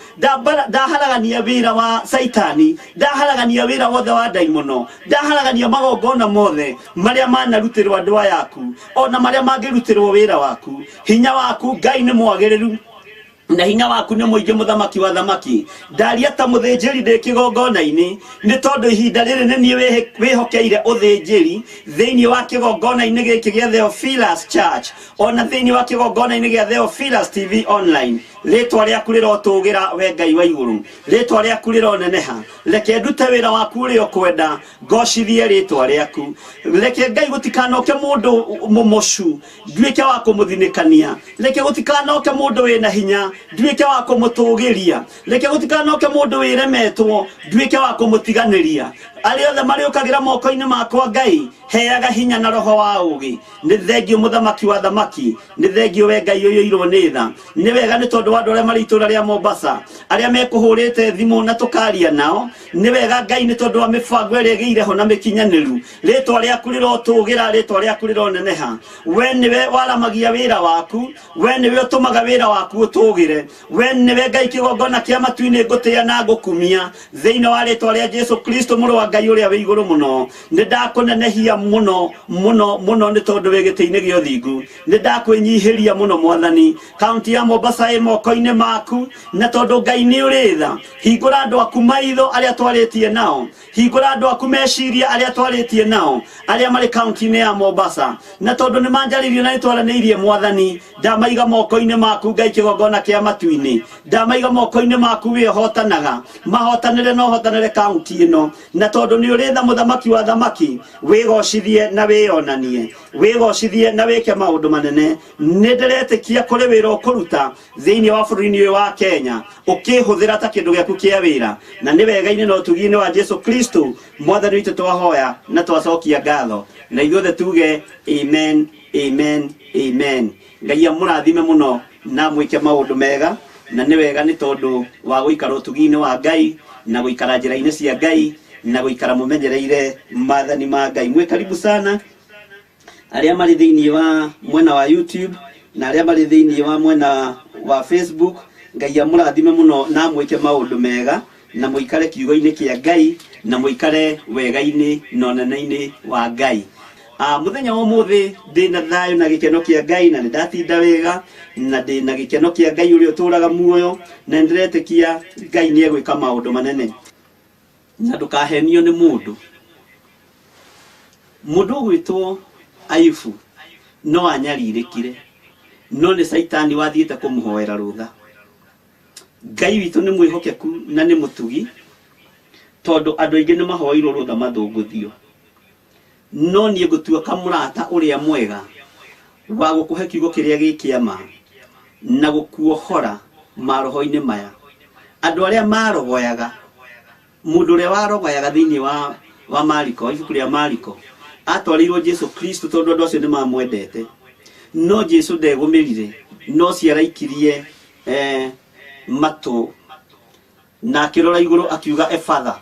Ndaharagania wĩra wa Saitani, ndaharagania wĩra wothe wa ndaimono, ndaharagania magongona mothe marĩa manarutĩrwo andũ aya aku ona marĩa mangĩrutĩrwo wĩra waku. Hinya waku Ngai nĩ mwagĩrĩru na hinya waku nĩ mũingĩ, mũthamaki wa thamaki. Ndaria ta mũthĩnjĩri ndĩ kĩgongona-inĩ, nĩ tondũ ihinda rĩrĩ nĩ niĩ wĩhokeire ũthĩnjĩri thĩinĩ wa kĩgongona-inĩ gĩkĩ gĩa Theophilus Church, ona thĩinĩ wa kĩgongona-inĩ gĩa Theophilus TV Online. Rĩtwa rĩaku rĩrotũgĩra we Ngai wa igũrũ, rĩtwa rĩaku rĩroneneha. Reke ndute wĩra waku ũrĩa ũkwenda, ngocithie rĩtwa rĩaku. Reke Ngai gũtikanoke mũndũ mũmocu nduĩke wa kũmũthinĩkania, reke gũtikanoke mũndũ wĩna hinya nduĩke wa kũmũtũgĩria, reke gũtikanoke mũndũ wĩremetwo nduĩke wa kũmũtiganĩria. Arĩa othe marĩũkagĩra moko-inĩ makwa Ngai, heaga hinya na roho wa ũũgĩ. Nĩ thengio mũthamaki wa thamaki, nĩ thengio we Ngai ũiyũirwo nĩ tha. Nĩ wega nĩ tondũ wa andũ arĩa marĩ itũũra rĩa Mombasa, arĩa mekũhũrĩte thimũ na tũkaria nao. Nĩ wega Ngai nĩ tondũ wa mĩbango ĩrĩa ĩgĩire ho na mĩkinyanĩru. Rĩtwa rĩaku rĩrotũgĩra, rĩtwa rĩaku rĩroneneha. We nĩwe waramagia wĩra waku, we nĩwe ũtũmaga wĩra waku ũtũgĩre, we nĩwe Ngai kĩgongona kĩa matu-inĩ ngũtĩĩa na ngũkumia thĩinĩ wa rĩtwa rĩa Jesu Kristo mũrũ wa Ngai ũrĩa wĩ igũrũ mũno. Nĩ ndakũnenehia mũno mũno mũno nĩ tondũ wĩ gĩtĩ-inĩ gĩa ũthingu. Nĩ ndakwĩnyihĩria mũno Mwathani. Kaunti ya Mombasa ĩ moko-inĩ maku, na tondũ Ngai nĩ ũrĩ tha, hingũra andũ aku maitho arĩa twarĩtie nao, hingũra andũ aku meciria arĩa twarĩtie nao, arĩa marĩ kaunti-inĩ ya Mombasa, na tondũ nĩ manjarĩirie na nĩ twaranĩirie Mwathani, ndamaiga moko-inĩ maku Ngai kĩgongona kĩa matu-inĩ, ndamaiga moko-inĩ maku wĩ ũhotanaga, mahotanĩre na ũhotanĩre kaunti ĩno, na tondũ nĩ ũrĩ tha mũthamaki wa thamaki, wĩgocithie na wĩyonanie, wĩgocithie na wĩke maũndũ manene. Nĩ ndĩretĩkia kũrĩ wĩra ũkũruta thĩinĩ wa bũrũri-inĩ ũyũ wa Kenya, ũkĩhũthĩra ta kĩndũ gĩaku kĩa wĩra, na nĩ wega-inĩ na ũtugi-inĩ wa Jesu Kristo Mwathani witũ twahoya na twacokia ngatho, na ithuothe tuge amen, amen, amen. Ngai amũrathime mũno na mwĩke maũndũ mega, na nĩ wega nĩ tondũ wa gũikara ũtugi-inĩ wa Ngai na gũikara njĩra-inĩ cia Ngai na gũikara mũmenyereire maathani ma Ngai. Mwĩ karibu sana arĩa marĩ thĩinĩ wa mwena wa YouTube na arĩa marĩ thĩinĩ wa mwena wa Facebook. Ngai amũrathime mũno na mwĩke maũndũ mega, na mũikare kiugo-inĩ kĩa Ngai na mũikare wega-inĩ na ũnene-inĩ wa Ngai. Mũthenya wa ũmũthĩ ndĩna thayũ na gĩkeno kĩa Ngai, na nĩndatinda wega na ndĩna gĩkeno kĩa Ngai ũrĩa ũtũũraga muoyo, na nĩndĩretĩkia Ngai nĩegwĩka maũndũ manene. Na ndũkahenio nĩ mũndũ. Mũndũ ũgwĩtwo Ayubu no anyarirĩkire, no nĩ Saitani wathiĩte kũmũhoera rũtha. Ngai witũ nĩ mwĩhokeku na nĩ mũtugi, tondũ andũ aingĩ nĩ mahoeirwo rũtha mathũngũthio. No niĩ ngũtuĩka mũrata ũrĩa mwega wa gũkũhe kiugo kĩrĩa gĩ kĩa ma na gũkuohora maroho-inĩ maya. Andũ arĩa marogoyaga, mũndũ ũrĩa warogoyaga thĩinĩ wa Mariko, ibuku rĩa Mariko, atwarĩirwo Jesu Kristo tondũ andũ acio nĩ mamwendete. No Jesu ndegũmĩrire, no ciaraikirie matũ na akĩrora igũrũ akiuga Efatha.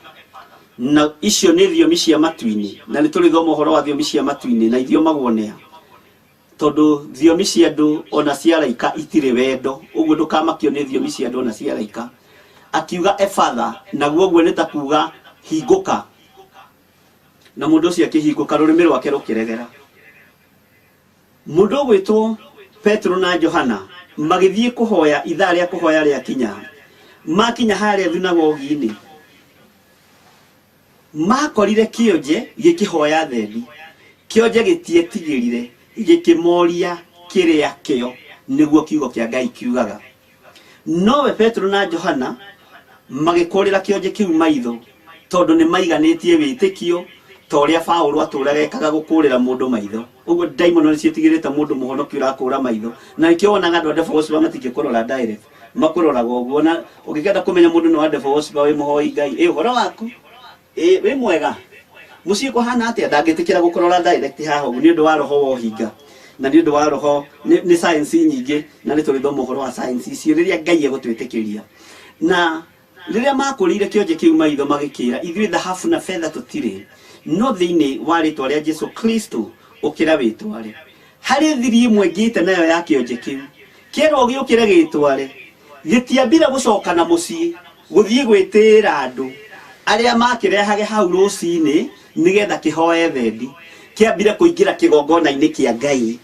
Na icio nĩ thiomi cia matu-inĩ, na nĩ tũrĩthoma ũhoro wa thiomi cia matu-inĩ na ithiomagwo nĩa, tondũ thiomi cia andũ ona cia araika itirĩ wendo, ũguo ndũkamakio nĩ thiomi cia andũ ona cia araika. Akiuga Efatha, naguo ũguo nĩ ta kuga hingũka. Na mũndũ ũcio akĩhingũka rũrĩmĩ rwake rũkĩregera. Mũndũ ũgwĩtwo Petro na Johana magĩthiĩ kũhoya ithaa rĩa kũhoya rĩakinya. Makinya harĩa thunagogi-inĩ makorire kĩonje gĩkĩhoya thendi. Kĩonje gĩtietigĩrire gĩkĩmoria kĩrĩa kĩo nĩguo kiugo kĩa Ngai kiugaga. Nowe Petro na Johana magĩkũrĩra kĩonje kĩu maitho tondũ nĩ maiganĩtie wĩtĩkio ta ũrĩa Paũlũ atũraga ekaga gũkũrĩra mũndũ maitho. Ũguo ndaimono nĩ ciĩtigĩrĩte mũndũ mũhonoki ũrakũra maitho. Na nĩkĩo wonaga andũ a devil worshiper matingĩkũrora direct, makũroraga ũguo. Na ũngĩkenda kũmenya mũndũ nĩ wa devil worshiper wĩ mũhoi Ngai, ĩ ũhoro waku, ĩ wĩ mwega, mũciĩ kũhana atĩa, ndangĩtĩkĩra gũkũrora direct haha ũguo nĩ ũndũ wa roho wa ũhinga na nĩ ũndũ wa roho nĩ science nyingĩ, na nĩ tũrĩthoma ũhoro wa science icio rĩrĩa Ngai egũtwĩtĩkĩria. Na rĩrĩa makũrĩire kĩonje kĩu maitho magĩkĩra, ithuĩ thahabu na betha tũtirĩ, no thĩinĩ wa rĩtwa rĩa Jesu Kristo ũkĩra wĩtware. Harĩ thiri ĩmwe ngĩte nayo ya kĩonje kĩu, kĩerwo gĩũkĩre gĩtware, gĩtiambire gũcoka na mũciĩ gũthiĩ gwĩtĩĩra andũ arĩa makĩrehage hau rũcinĩ nĩgetha kĩhoe thendi. Kĩambire kũingĩra kĩgongona-inĩ kĩa Ngai,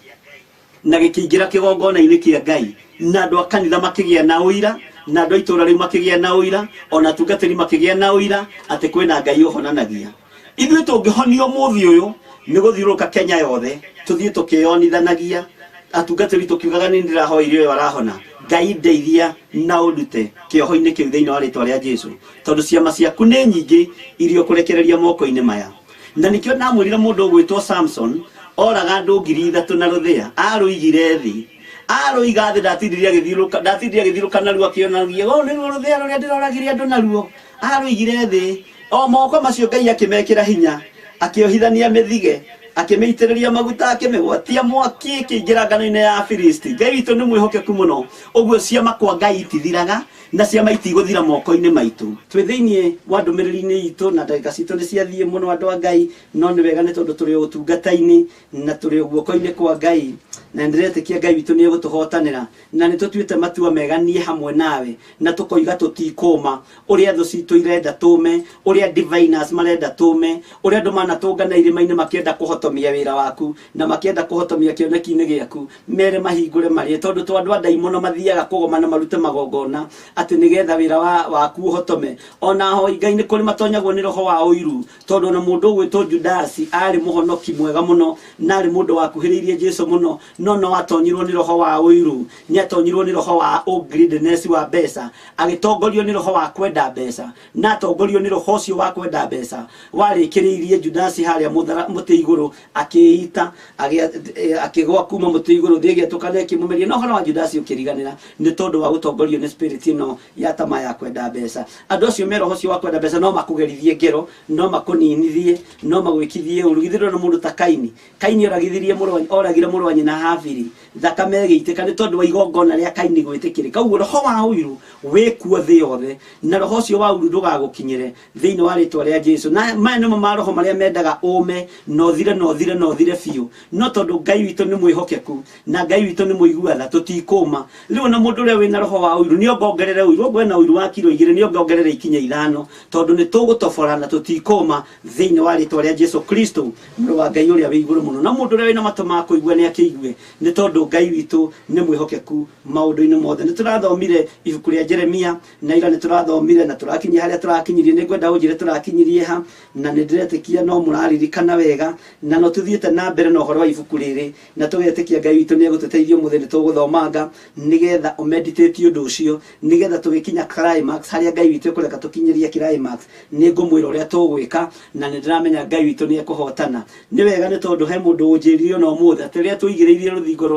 na gĩkĩingĩra kĩgongona-inĩ kĩa Ngai, na andũ a kanitha makĩgĩa na ũira, na andũ a itũũra rĩu makĩgĩa na ũira, ona atungatĩri makĩgĩa na ũira atĩ kwĩna Ngai ũhonanagia. Ithuĩ tũngĩhonio mũthĩ ũyũ nĩ gũthiũrũrũka Kenya yothe tũthiĩ tũkĩonithanagia, atungatĩri tũkiugaga nĩ ndĩrahoire ũyũ arahona. Ngai ndeithia na ũndute kĩoho-inĩ kĩu thĩinĩ wa rĩtwa rĩa Jesu, tondũ ciama ciaku nĩ nyingĩ iria ũkũrekereria moko-inĩ maya. Na nĩkĩo ndamwĩrire mũndũ ũgwĩtwo Samson oraga andũ 3,000 na rũthĩa, arũigire thĩ, arũiga thĩ, ndatindirie agĩthiũrũka, ndatindirie agĩthiũrũka naruo akĩonagia, ũũ nĩruo rũthĩa rũrĩa ndĩroragire andũ naruo. Arũigire thĩ, o moko macio Ngai akĩmekĩra hinya, akĩohithania mĩthige, akĩmĩitĩrĩria maguta, akĩmĩgwatia mwaki, ĩkĩingĩra ngano-inĩ ya Afilisti. Ngai witũ nĩ mwĩhokeku mũno, ũguo ciama kwa Ngai itithiraga na ciama itigũthira moko-inĩ maitũ. Twĩ thĩinĩ wa ndũmĩrĩri-inĩ itũ na ndagĩka citũ nĩ ciathiĩ mũno andũ a Ngai, no nĩ wega nĩ tondũ tũrĩ ũtungata-inĩ na tũrĩ guoko-inĩ kwa Ngai, na nĩndĩretĩkia Ngai witũ nĩ egũtũhotanĩra, na nĩ tũtuĩte matua mega niĩ hamwe nawe, na tũkoiga tũtikũma ũrĩa thũ citũ irenda tũme, ũrĩa diviners marenda tũme, ũrĩa andũ manatũngana irĩma-inĩ makĩenda kũhotomia wĩra waku na makĩenda kũhotomia kĩoneki-inĩ gĩaku, mere mahingũre marĩe, tondũ to andũ a ndaimono mathiaga kũgomana marute magongona atĩ nĩgetha wĩra waku ũhotome. Ona ahoi Ngai nĩ kũrĩ matonyagwo nĩ roho wa ũiru, tondũ ona mũndũ ũgwĩtwo Judasi arĩ mũhonoki mwega mũno na arĩ mũndũ wakuhĩrĩirie Jesu mũno, no no atonyirwo nĩ roho wa ũiru, nĩ atonyirwo nĩ roho wa greediness wa mbeca, agĩtongorio nĩ roho wa kwenda mbeca, na atongorio nĩ roho ũcio wa kwenda mbeca warĩkĩrĩirie Judasi harĩa mũtĩ igũrũ akĩita, akĩgwa kuma mũtĩ igũrũ thĩ ĩgĩatũkana ĩkĩmũmeria. No ũhoro wa Judasi ũkĩriganĩra nĩ tondũ wa gũtongorio nĩ spirit ĩno ya tamaa ya kwenda mbeca. Andũ acio me roho ũcio wa kwenda mbeca no makũgerithie ngero, no makũninithie, no magwĩkithie ũru. Githĩ ndũrona mũndũ ta Kaini? Kaini oragithirie mũrũ wa, oragire mũrũ wa nyina Habili, thakame ĩgĩitĩka nĩ tondũ wa igongona rĩa Kaini gwĩtĩkĩrĩka. Ũguo roho wa ũiru wĩkuo thĩ yothe, na roho ũcio wa ũiru ndũgagũkinyĩre thĩinĩ wa rĩtwa rĩa Jesu. Na maya nĩmo maroho marĩa mendaga ũme na ũthire na ũthire na ũthire biũ, no tondũ Ngai witũ nĩ mwĩhokeku na Ngai witũ nĩ mũigua tha, tũtikũma. Rĩu ona mũndũ ũrĩa wĩna roho wa ũiru nĩ ongongerere ũiru, okorwo ena ũiru wa kiro 2 nĩ ongongerere ikinya 5, tondũ nĩ tũgũtobora na tũtikũma thĩinĩ wa rĩtwa rĩa Jesu Kristo, mũrũ wa Ngai ũrĩa wĩ igũrũ mũno. Na mũndũ ũrĩa wĩna matũ ma kũigua nĩ akĩigue, nĩ tondũ Ngai witũ nĩ mwĩhokeku maũndũ-inĩ mothe. Nĩ tũrathomire ibuku rĩa Jeremia na ira nĩ tũrathomire na tũrakinyia harĩa tũrakinyirie. Nĩ ngwenda ũnjĩre tũrakinyirie ha, na nĩ ndĩretĩkia no mũraririkana wega, na no tũthiĩte na mbere na ũhoro wa ibuku rĩrĩ, na tũgetĩkia Ngai witũ nĩ egũtũteithia ũmũthĩ nĩ tũgũthomanga nĩgetha ũmeditate ũndũ ũcio, nĩgetha tũgĩkinya climax harĩa Ngai witũ ekũreka tũkinyĩrie climax. Nĩ ngũmwĩra ũrĩa tũgwĩka, na nĩ ndĩramenya Ngai witũ nĩ ekũhotana. Nĩ wega nĩ tondũ he mũndũ ũnjĩrire ona ũmũthĩ atĩ rĩrĩa tũigĩrĩirie rũthingo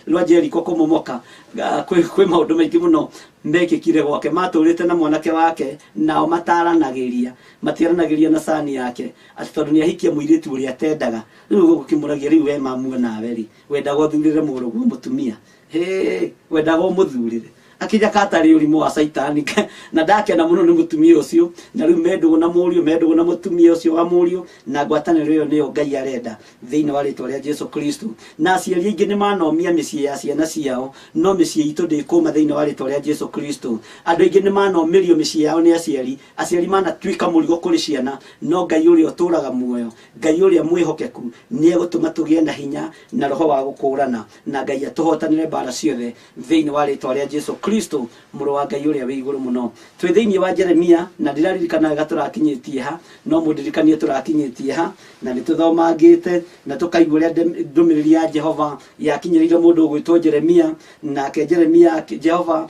rwa Jericho kũmomoka, kwĩ maũndũ maingĩ mũno mekĩkire gwake. Matũrĩte na mwanake wake, nao mataranagĩria, matiaranagĩria na cani yake, atĩ tondũ nĩ ahikia mũirĩtu ũrĩa atendaga. Rĩu gũkĩmũragia, rĩu we mamu nawe rĩ, wendaga ũthurĩre mũrũguo mũtumia? Hĩ, wendaga ũmũthurĩre? Akĩnjaka atarĩ ũrimũ wa Caitani na ndakena mũno nĩ mũtumia ũcio, na rĩu mendũgũ na mũriũ, mendũgũ na mũtumia ũcio wa mũriũ, na ngwatanĩro ĩyo nĩyo Ngai arenda thĩinĩ wa rĩtwa rĩa Jesu Kristo. Na aciari aingĩ nĩ manomia mĩciĩ ya ciana ciao, no mĩciĩ itũ ndĩkũma thĩinĩ wa rĩtwa rĩa Jesu Kristo. Andũ aingĩ nĩ manomĩrio mĩciĩ yao nĩ aciari, aciari manatuĩka mũrigo kũrĩ ciana, no Ngai ũrĩa ũtũũraga muoyo, Ngai ũrĩa mwĩhokeku nĩ egũtũma tũgĩe na hinya na roho wa gũkũũrana, na Ngai atũhotanĩre mbara ciothe thĩinĩ wa rĩtwa rĩa Jesu Kristo, mũrũ wa Ngai ũrĩa wĩ igũrũ mũno. Twĩ thĩinĩ wa Jeremia, na ndĩraririkana wega tũrakinyĩtie ha, no mũndirikanie tũrakinyĩtie ha, na nĩ tũthomangĩte na tũkaigua ũrĩa ndũmĩrĩri ya Jehova yakinyĩrĩire mũndũ ũgwĩtwo Jeremia, nake Jeremia Jehova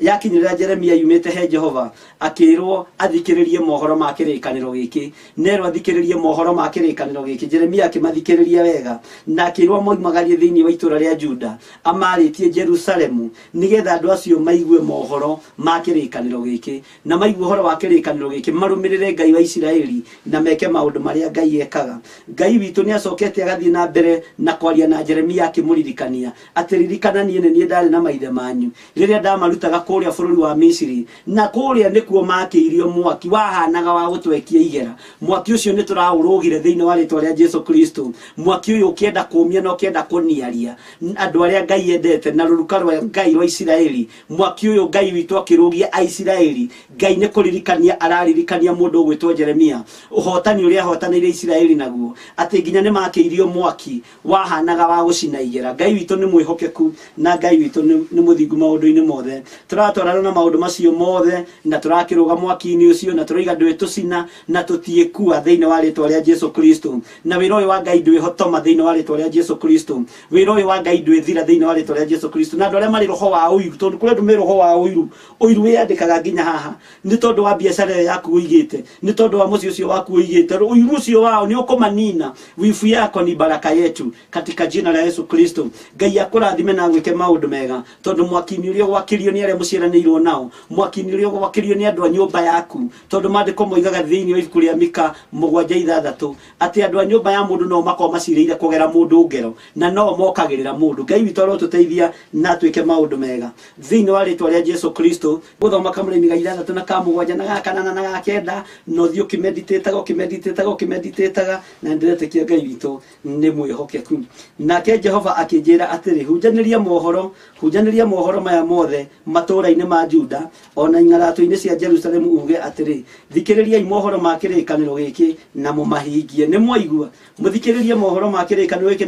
yakinyĩrĩra Jeremia yumĩte he Jehova, akĩrwo athikĩrĩrie mohoro ma kĩrĩkanĩro gĩkĩ, nerwo athikĩrĩrie mohoro ma kĩrĩkanĩro gĩkĩ. Jeremia akĩmathikĩrĩria wega, na akĩrwo moimagarie thĩinĩ wa itũũra rĩa Juda amarĩtie Jerusalemu, nĩgetha andũ acio maigue mohoro ma kĩrĩkanĩro gĩkĩ, na maigue ũhoro wa kĩrĩkanĩro gĩkĩ marũmĩrĩre Ngai wa Isiraeli na meke maũndũ marĩa Ngai ekaga. Ngai witũ nĩ acokete agathiĩ na mbere na kwaria na Jeremia akĩmũririkania atĩ ririkana niĩ nĩ niĩ ndarĩ na maithe manyu rĩrĩa ndamarutaga kũrĩa bũrũri wa Misiri, na kũrĩa nĩkuo makĩirio mwaki wahanaga wa gũtwekia igera. Mwaki ũcio nĩ tũraũrũgire thĩinĩ wa rĩtwa rĩa Jesu Kristo. Mwaki ũyũ ũkĩenda kũmia na ũkĩenda kũniaria andũ arĩa Ngai endete na rũruka rwa Ngai rwa Isiraeli. Mwaki ũyũ Ngai witũ akĩrũgia Aisiraeli. Ngai nĩ kũririkania araririkania mũndũ ũgwĩtwo Jeremia ũhotani ũrĩa ahotanĩire Isiraeli naguo, atĩ nginya nĩ makĩirio mwaki wahanaga wa gũcina igera. Ngai witũ nĩ mwĩhokeku na Ngai witũ nĩ mũthingu maũndũ-inĩ mothe. Tũratwarana na maũndũ macio mothe na tũrakĩrũga mwaki-inĩ ũcio, na tũroiga ndwĩtũcina na tũtiĩkua thĩinĩ wa rĩtwa rĩa Jesu Kristo. Na wĩra ũyũ wa Ngai ndwĩhotoma thĩinĩ wa rĩtwa rĩa Jesu Kristo. Wĩra ũyũ wa Ngai ndwĩthira thĩinĩ wa rĩtwa rĩa Jesu Kristo. Na andũ arĩa marĩ roho wa ũiru, tondũ kũrĩ andũ me roho wa ũiru, ũiru wĩyandĩkaga nginya haha nĩ tondũ wa biacara ĩyo yaku ũigĩte, nĩ tondũ wa mũciĩ ũcio waku ũigĩte, ũiru ũcio wao nĩ ũkũmanina. Wibu yako ni baraka yetu katika jina la Yesu Kristo. Ngai akũrathime na agwĩke maũndũ mega, tondũ mwaki-inĩ ũrĩa ũgwakĩrio nĩ arĩa mũciaranĩirwo nao, mwaki-inĩ ũrĩa ũgwakĩrio nĩ andũ a nyũmba yaku, tondũ maandĩko moigaga thĩinĩ wa ibuku rĩa Mika 7:6 atĩ andũ a nyũmba ya mũndũ no makorwo macirĩire kũgera mũndũ ngero, na no mokagĩrĩra mũndũ. Ngai witũ arotũteithia na atwĩke maũndũ mega thĩinĩ wa rĩtwa rĩa Jesu Kristo. Gũthoma kamũraini ga 6 na ka 7 na ga 8 na ga 9, na ũthiĩ ũkĩmeditĩtaga ũkĩmeditĩtaga ũkĩmeditĩtaga, na ndĩretĩkia Ngai witũ nĩ mwĩhokeku. Nake Jehova akĩnjĩra atĩrĩ, hunjanĩria mohoro maya mothe matũũra-inĩ ma Juda ona ing'aratũ-inĩ cia Jerusalemu, uge atĩrĩ, thikĩrĩriai mohoro ma kĩrĩkanĩro gĩkĩ na mũmahingie. Nĩ mwaigua? Mũthikĩrĩrie mohoro ma kĩrĩkanĩro gĩkĩ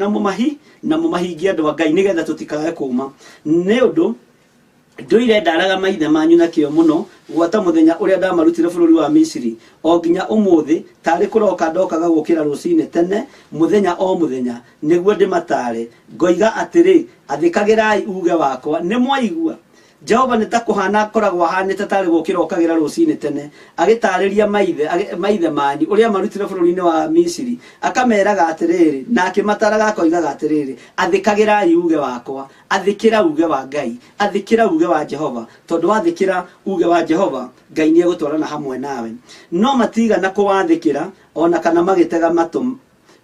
na mũmahingie andũ a Ngai, nĩgetha tũtikage kũma. Nĩ ũndũ ndũire ndaraga maithe manyu na kĩo mũno gwata mũthenya ũrĩa ndamarutire bũrũri wa Misiri o nginya ũmũthĩ, tarĩ kũroka ndokaga gũkĩra rũcinĩ tene mũthenya o mũthenya nĩguo ndĩmatare, ngoiga atĩrĩ, athĩkagĩrai uge wakwa. Nĩ mwaigua? Jehova nĩ ta kũhana akoragwo ahanĩte tarĩ gũkĩra okagĩra rũcinĩ tene, agĩtarĩria maithe manyu ũrĩa marutire bũrũri-inĩ wa Misiri, akameraga atĩrĩrĩ, na akĩmataraga akoigaga atĩrĩrĩ, athĩkagĩrai uge wakwa. Athĩkĩra uge wa Ngai, athĩkĩra uge wa Jehova, tondũ wathĩkĩra uge wa Jehova, Ngai nĩ egũtwarana hamwe nawe. No matigana kũwathĩkĩra ona kana magĩtega matũ,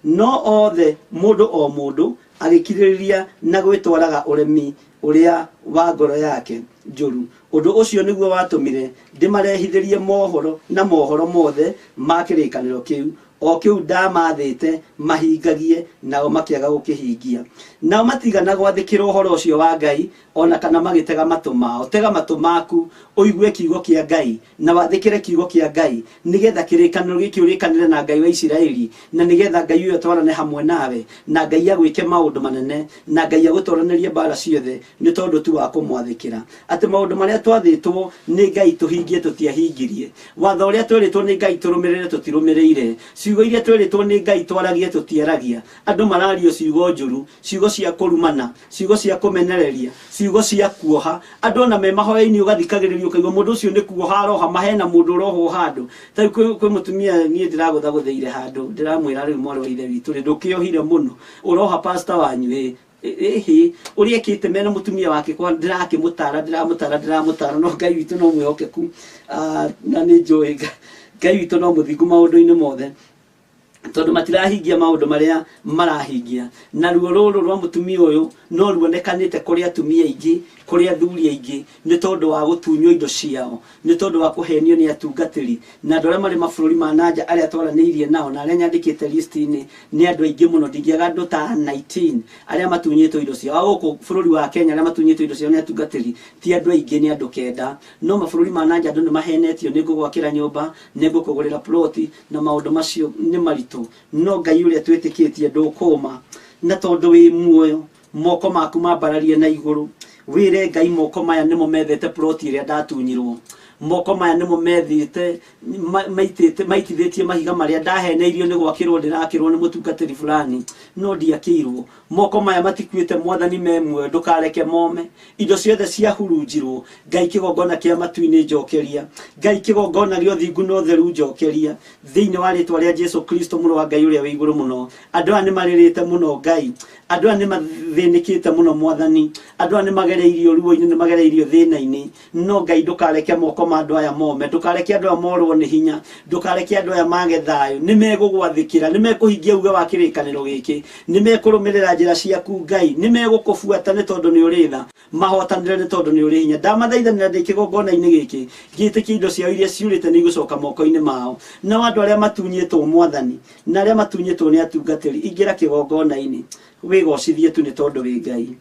no othe mũndũ o mũndũ agĩkirĩrĩria na gwĩtwaraga ũremi ũrĩa wa ngoro yake njũru. Ũndũ ũcio nĩguo watũmire ndĩmarehithĩrie mohoro na mohoro mothe ma kĩrĩkanĩro kĩu, o kĩu ndamathĩte mahingagie, nao makĩaga gũkĩhingia. Nao matigana gwathĩkĩra ũhoro ũcio wa Ngai ona kana magĩtega matũ mao. Tega matũ maku ũigue kiugo kĩa Ngai na wathĩkĩre kiugo kĩa Ngai, nĩgetha kĩrĩkanĩro gĩkĩ ũrĩkanĩre na Ngai wa Isiraeli, na nĩgetha Ngai ũyũ atwarane hamwe nawe, na Ngai agwĩke maũndũ manene, na Ngai agũtwaranĩrie mbara ciothe, nĩ tondũ tu wa kũmwathĩkĩra. Atĩ maũndũ marĩa twathĩtwo nĩ Ngai tũhingie tũtiahingirie, watho ũrĩa twĩrĩtwo nĩ Ngai tũrũmĩrĩre tũtirũmĩrĩire, ciugo iria twĩrĩtwo nĩ Ngai twaragie tũtiaragia. Andũ marario ciugo njũru, ciugo cia kũrumana, ciugo cia kũmenereria, ciugo cia kuoha. Andũ ona me mahoya-inĩ ũgathikagĩrĩria ũkaigua mũndũ ũcio nĩ kuoha aroha, mahena mũndũ ũrohwo handũ. Ta rĩu kwĩ mũtumia niĩ ndĩragũthagũthĩire handũ, ndĩramwĩra rĩu mwarĩ wa ithe witũ rĩ, ndũkĩohire mũno, ũroha pastor wanyu ĩ ĩhĩ ũrĩa ekĩte mena mũtumia wake, kwa ndĩrakĩmũtara ndĩramũtara, no Ngai witũ no mwĩhokeku, na nĩ njũĩ Ngai witũ no mũthingu maũndũ-inĩ mothe. Tondũ matirahingia maũndũ marĩa marahingia. Na ruo rũrũ rwa mũtumia ũyũ no ruonekanĩte kũrĩ atumia aingĩ, kũrĩ athuri aingĩ, nĩ tondũ wa gũtunywo indo ciao, nĩ tondũ wa kũhenio nĩ atungatĩri na andũ arĩa marĩ mabũrũri ma nanja arĩa twaranĩirie nao na arĩa nyandĩkĩte list-inĩ nĩ andũ aingĩ mũno. Ndingĩaga andũ ta 19 arĩa matunyĩtwo indo ciao. A gũkũ bũrũri wa Kenya arĩa matunyĩtwo indo ciao nĩ atungatĩri ti andũ aingĩ, nĩ andũ 9. No mabũrũri ma nanja andũ nĩ mahenetio, nĩ ngũgwakĩra nyũmba, nĩ ngũkũgũrĩra ploti, na maũndũ macio nĩ maritũ. No Ngai ũrĩa twĩtĩkĩtie ndũkũma, na tondũ wĩ muoyo moko maku mambararie na igũrũ, wĩre Ngai moko maya nĩmo methete ploti ĩrĩa ndatunyirwo, moko maya nĩmo methete maitĩte maitithĩtie mahiga marĩa ndaheneirio nĩ gwakĩrwo ndĩrakĩrwo nĩ mũtungatĩri fulani no ndiakĩirwo. Moko maya matikuĩte, Mwathani me muoyo, ndũkareke mome. Indo ciothe ciahurunjirwo, Ngai kĩgongona kĩa matu-inĩ njokeria, Ngai kĩgongona gĩa ũthingu na ũtheru njokeria, thĩinĩ wa rĩtwa rĩa Jesu Kristo mũrũ wa Ngai ũrĩa wĩ igũrũ mũno. Andũ aya nĩ marĩrĩte mũno Ngai, andũ aya nĩ mathĩnĩkĩte mũno Mwathani, andũ aya nĩ magereirio ruo-inĩ, nĩ magereirio thĩna-inĩ. No Ngai ndũkareke moko ma andũ aya mome, ndũkareke andũ aya morwo nĩ hinya, ndũkareke andũ aya mage thayũ. Nĩ megũgwathĩkĩra, nĩ mekũhingia uge wa kĩrĩkanĩro gĩkĩ, nĩ mekũrũmĩrĩra njĩra ciaku Ngai, nĩ megũkũbuata nĩ tondũ nĩ ũrĩ tha, mahotanĩre nĩ tondũ nĩ ũrĩ hinya. Ndamathaithanĩra ndĩ kĩgongona-inĩ gĩkĩ, ngĩtĩkia indo ciao iria ciurĩte nĩ igũcoka moko-inĩ mao. Nao andũ arĩa matunyĩtwo Mwathani na arĩa matunyĩtwo nĩ atungatĩri, ingĩra kĩgongona-inĩ wĩgocithie tu nĩ tondũ wĩ Ngai.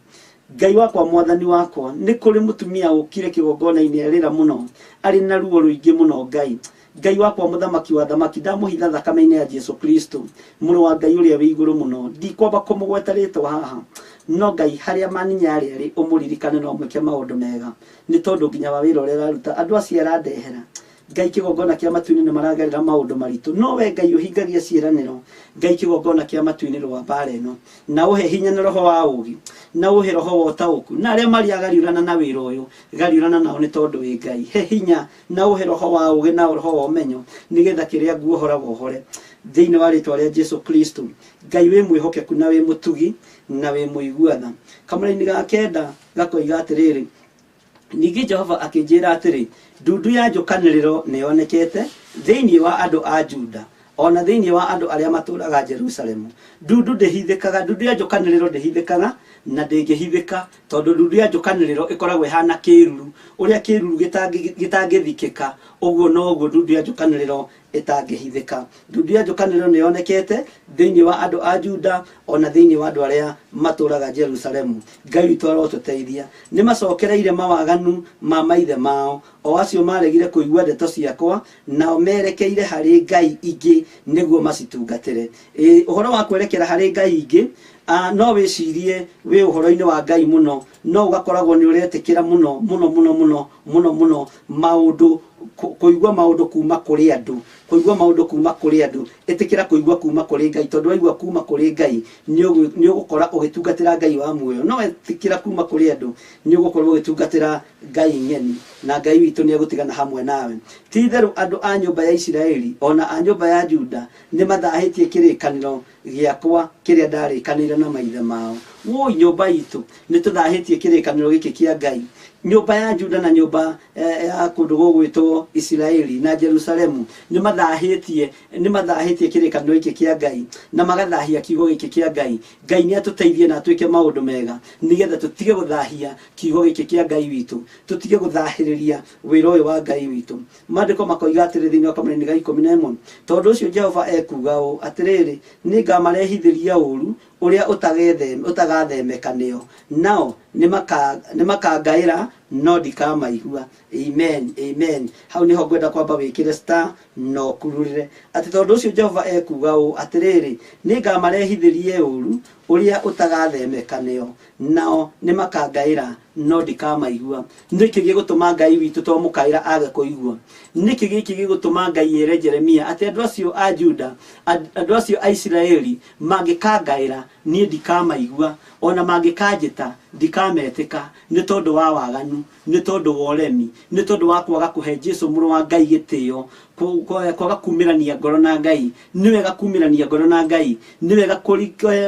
Ngai wakwa, Mwathani wakwa, nĩ kũrĩ mũtumia ũkire kĩgongona-inĩ arĩra mũno, arĩ na ruo rũingĩ mũno Ngai. Ngai wakwa, mũthamaki wa thamaki, ndamũhitha thakame-inĩ ya Jesu Kristo mũrũ wa Ngai ũrĩa wĩ igũrũ mũno. Ndikwamba kũmũgweta rĩtwa haha, no Ngai harĩa maninya arĩa arĩ ũmũririkane na ũmwĩke maũndũ mega, nĩ tondũ nginya wa wĩra ũrĩa araruta andũ acio arandehera Ngai kĩgongona kĩa matu-inĩ nĩ maragerera maũndũ maritũ. No we Ngai ũhingagia ciĩranĩro, Ngai kĩgongona kĩa matu-inĩ rũa mbara ĩno, na ũhe hinya na roho wa ũũgĩ, na ũhe roho wa ũtaũku, na arĩa marĩ agariũrana na wĩra ũyũ, gariũrana nao nĩ tondũ wĩ Ngai. He hinya na ũhe roho wa ũũgĩ na roho wa ũmenyo, nĩgetha kĩrĩa nguohora wohore, thĩinĩ wa rĩtwa rĩa Jesu Kristo. Ngai wĩ mwĩhokeku na wĩ mũtugi na wĩ mũigua tha. Kamũraini ga 9 gakoiga atĩrĩrĩ, ningĩ Jehova akĩnjĩra atĩrĩ, ndundu ya njũkanĩrĩro nĩyonekete thĩinĩ wa andũ a Juda, ona thĩinĩ wa andũ arĩa matũũraga Jerusalemu. Ndundu ndĩhithĩkaga, ndundu ya njũkanĩrĩro ndĩhithĩkaga na ndĩngĩhithĩka, tondũ ndundu ya njũkanĩrĩro ĩkoragwo ĩhana kĩruru. Ũrĩa kĩruru gĩtangĩthikĩka, ũguo noguo ndundu ya njũkanĩrĩro ĩtangĩhithĩka. Ndundu ya njũkanĩrĩro nĩyonekete thĩinĩ wa andũ a Juda, ona thĩinĩ wa andũ arĩa matũũraga Jerusalemu. Ngai witũ arotũteithia. Nĩ macokereire mawaganu ma maithe mao, o acio maregire kũigua ndeto ciakwa, nao merekeire harĩ ngai ingĩ nĩguo macitungatĩre. Ũhoro wa kwerekera harĩ ngai ingĩ, no wĩcirie wĩ ũhoro-inĩ wa Ngai mũno, no ũgakoragwo nĩ ũretĩkĩra mũno mũno mũno mũno mũno mũno maũndũ, kũigua maũndũ kuma kũrĩ andũ, kũigua maũndũ kuma kũrĩ andũ. Ĩtĩkĩra kũigua kuma kũrĩ Ngai, tondũ waigua kuma kũrĩ Ngai nĩ ũgũkora ũgĩtungatĩra Ngai wa muoyo. No wetĩkĩra kuma kũrĩ andũ nĩ ũgũkorwo ũgĩtungatĩra Ngai ng'eni, na Ngai witũ nĩ egũtigana hamwe nawe. Ti itherũ andũ a nyũmba ya Isiraeli ona a nyũmba ya Juda nĩ mathahĩtie kĩrĩkanĩro gĩakwa kĩrĩa ndarĩkanĩire na maithe mao. Woi nyũmba itũ nĩ tũthahĩtie kĩrĩkanĩro gĩkĩ kĩa Ngai. Nyũmba ya Juda na nyũmba ya kũndũ gũgwĩtwo Isiraeli na Jerusalemu nĩ mathahĩtie kĩrĩkanĩro gĩkĩ kĩa Ngai na magathahia kiugo gĩkĩ kĩa Ngai. Ngai nĩ atũteithie na atwĩke maũndũ mega nĩgetha tũtige gũthahia kiugo gĩkĩ kĩa Ngai witũ, tũtige gũthahĩrĩria wĩra ũyũ wa Ngai witũ. Maandĩko makoiga atĩrĩ thĩinĩ wa kamũraini ga 11, tondũ ũcio Jehova ekuuga ũũ, atĩrĩrĩ, nĩngamarehithĩria ũũru ũrĩa ũtagathemeka nĩo, nao nĩmakangaĩra no ndikamaigua. Amen, amen. Hau niho ngwenda kwamba wĩkĩre star no kururĩre atĩ tondũ ũcio Jehova ekuuga ũũ, atĩrĩrĩ, nĩngamarehithĩrie ũũru ũrĩa ũtagathemeka nĩo, nao nĩmakangaĩra no ndikamaigua. Nĩkĩ gĩgũtũma Ngai witũ twamũkaĩra age kũigua? Nĩkĩ gĩkĩ gĩgũtũma Ngai ere Jeremia atĩ andũ acio a Juda, andũ acio a Isiraeli mangĩkangaĩra niĩ ndikamaigua, ona mangĩkanjĩta Ndikametĩka nĩ tondũ wa waganu, nĩ tondũ wa ũremi, nĩ tondũ wa kwaga kũhe Jesu mũrũ wa Ngai gĩtĩo, kwaga kumĩrania ngoro na Ngai. Nĩ wega kumĩrania ngoro na Ngai, nĩ wega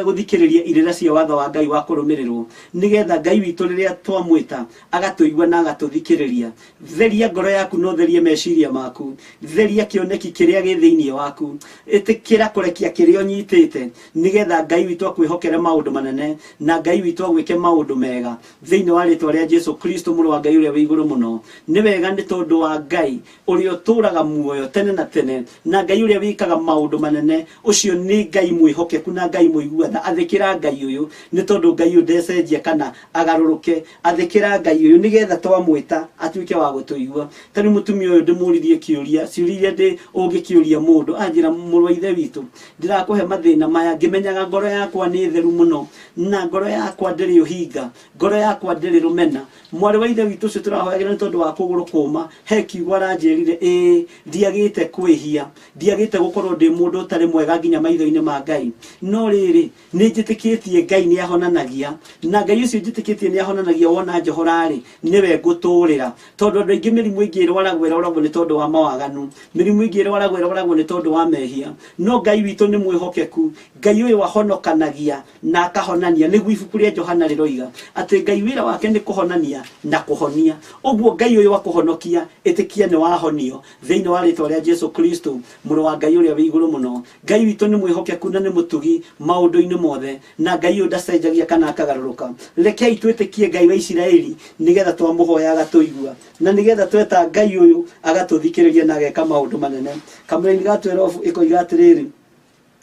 gũthikĩrĩria irĩra cia watho wa Ngai wa kũrũmĩrĩrwo, nĩgetha Ngai witũ rĩrĩa twamwĩta agatũigua na agatũthikĩrĩria. Theria ngoro yaku na ũtherie meciria maku, theria kĩoneki kĩrĩa gĩ thĩinĩ waku, ĩtĩkĩra kũrekia kĩrĩa ũnyitĩte, nĩgetha Ngai witũ akwĩhokere maũndũ manene na Ngai witũ agwĩke maũndũ mega thĩinĩ wa rĩtwa rĩa Jesu Kristo mũrũ wa Ngai ũrĩa wĩ igũrũ mũno. Nĩ wega nĩ tondũ wa Ngai ũrĩa ũtũũraga muoyo tene na tene, na Ngai ũrĩa wĩkaga maũndũ manene, ũcio nĩ Ngai mwĩhokeku na Ngai mũigua tha. Athĩkĩra Ngai ũyũ, nĩ tondũ Ngai ũyũ ndecenjia kana agarũrũke. Athĩkĩra Ngai ũyũ nĩgetha twamwĩta atuĩke wa gũtũigua. Ta rĩu mũtumia ũyũ ndĩmũririe kĩũria, ciũria iria ndĩ ũngĩkĩũria mũndũ, anjĩra mũrũ wa ithe witũ, ndĩrakũhe mathĩna maya ngĩmenyaga ngoro yakwa nĩ theru mũno, na ngoro yakwa ndĩrĩ ũhinga, ngoro yakwa ndĩrĩ rũmena. Mwarĩ wa ithe witũ ũcio tũrahoyagĩra nĩ tondũ wa kũgũrũ kũma, he kiugo aranjĩrire, ĩĩ ndiagĩte kwĩhia, ndiagĩte gũkorwo ndĩ mũndũ ũtarĩ mwega nginya maitho-inĩ ma Ngai, no rĩrĩ nĩ njĩtĩkĩtie Ngai nĩ ahonanagia, na Ngai ũcio njĩtĩkĩtie nĩ ahonanagia, wona njohora-rĩ nĩwe ngũtũrĩra. Tondũ andũ aingĩ mĩrimũ ĩngĩ ĩrwaragwo ĩrwaragwo nĩ tondũ wa mawaganu, mĩrimũ ĩngĩ ĩrwaragwo ĩrwaragwo nĩ tondũ wa mehia, no Ngai witũ nĩ mwĩhokeku. Ngai ũyũ ahonokanagia na akahonania, nĩguo ibuku rĩa Johana rĩroiga atĩ Ngai wĩra wake nĩ kũhonania na kũhonia. Ũguo Ngai ũyũ akũhonokia, ĩtĩkia nĩ wahonio thĩinĩ wa rĩtwa rĩa Jesu Kristo mũrũ wa Ngai ũrĩa wĩ igũrũ mũno. Ngai witũ nĩ mwĩhokeku na nĩ mũtugi maũndũ-inĩ mothe, na Ngai ũyũ ndacenjagia kana akagarũrũka. Rekei twĩtĩkie Ngai wa Isiraeli nĩgetha twamũhoya agatũigua, na nĩgetha tweta Ngai ũyũ agatũthikĩrĩria na ageka maũndũ manene. Kamũraini ga 12 ĩkoiga atĩrĩrĩ,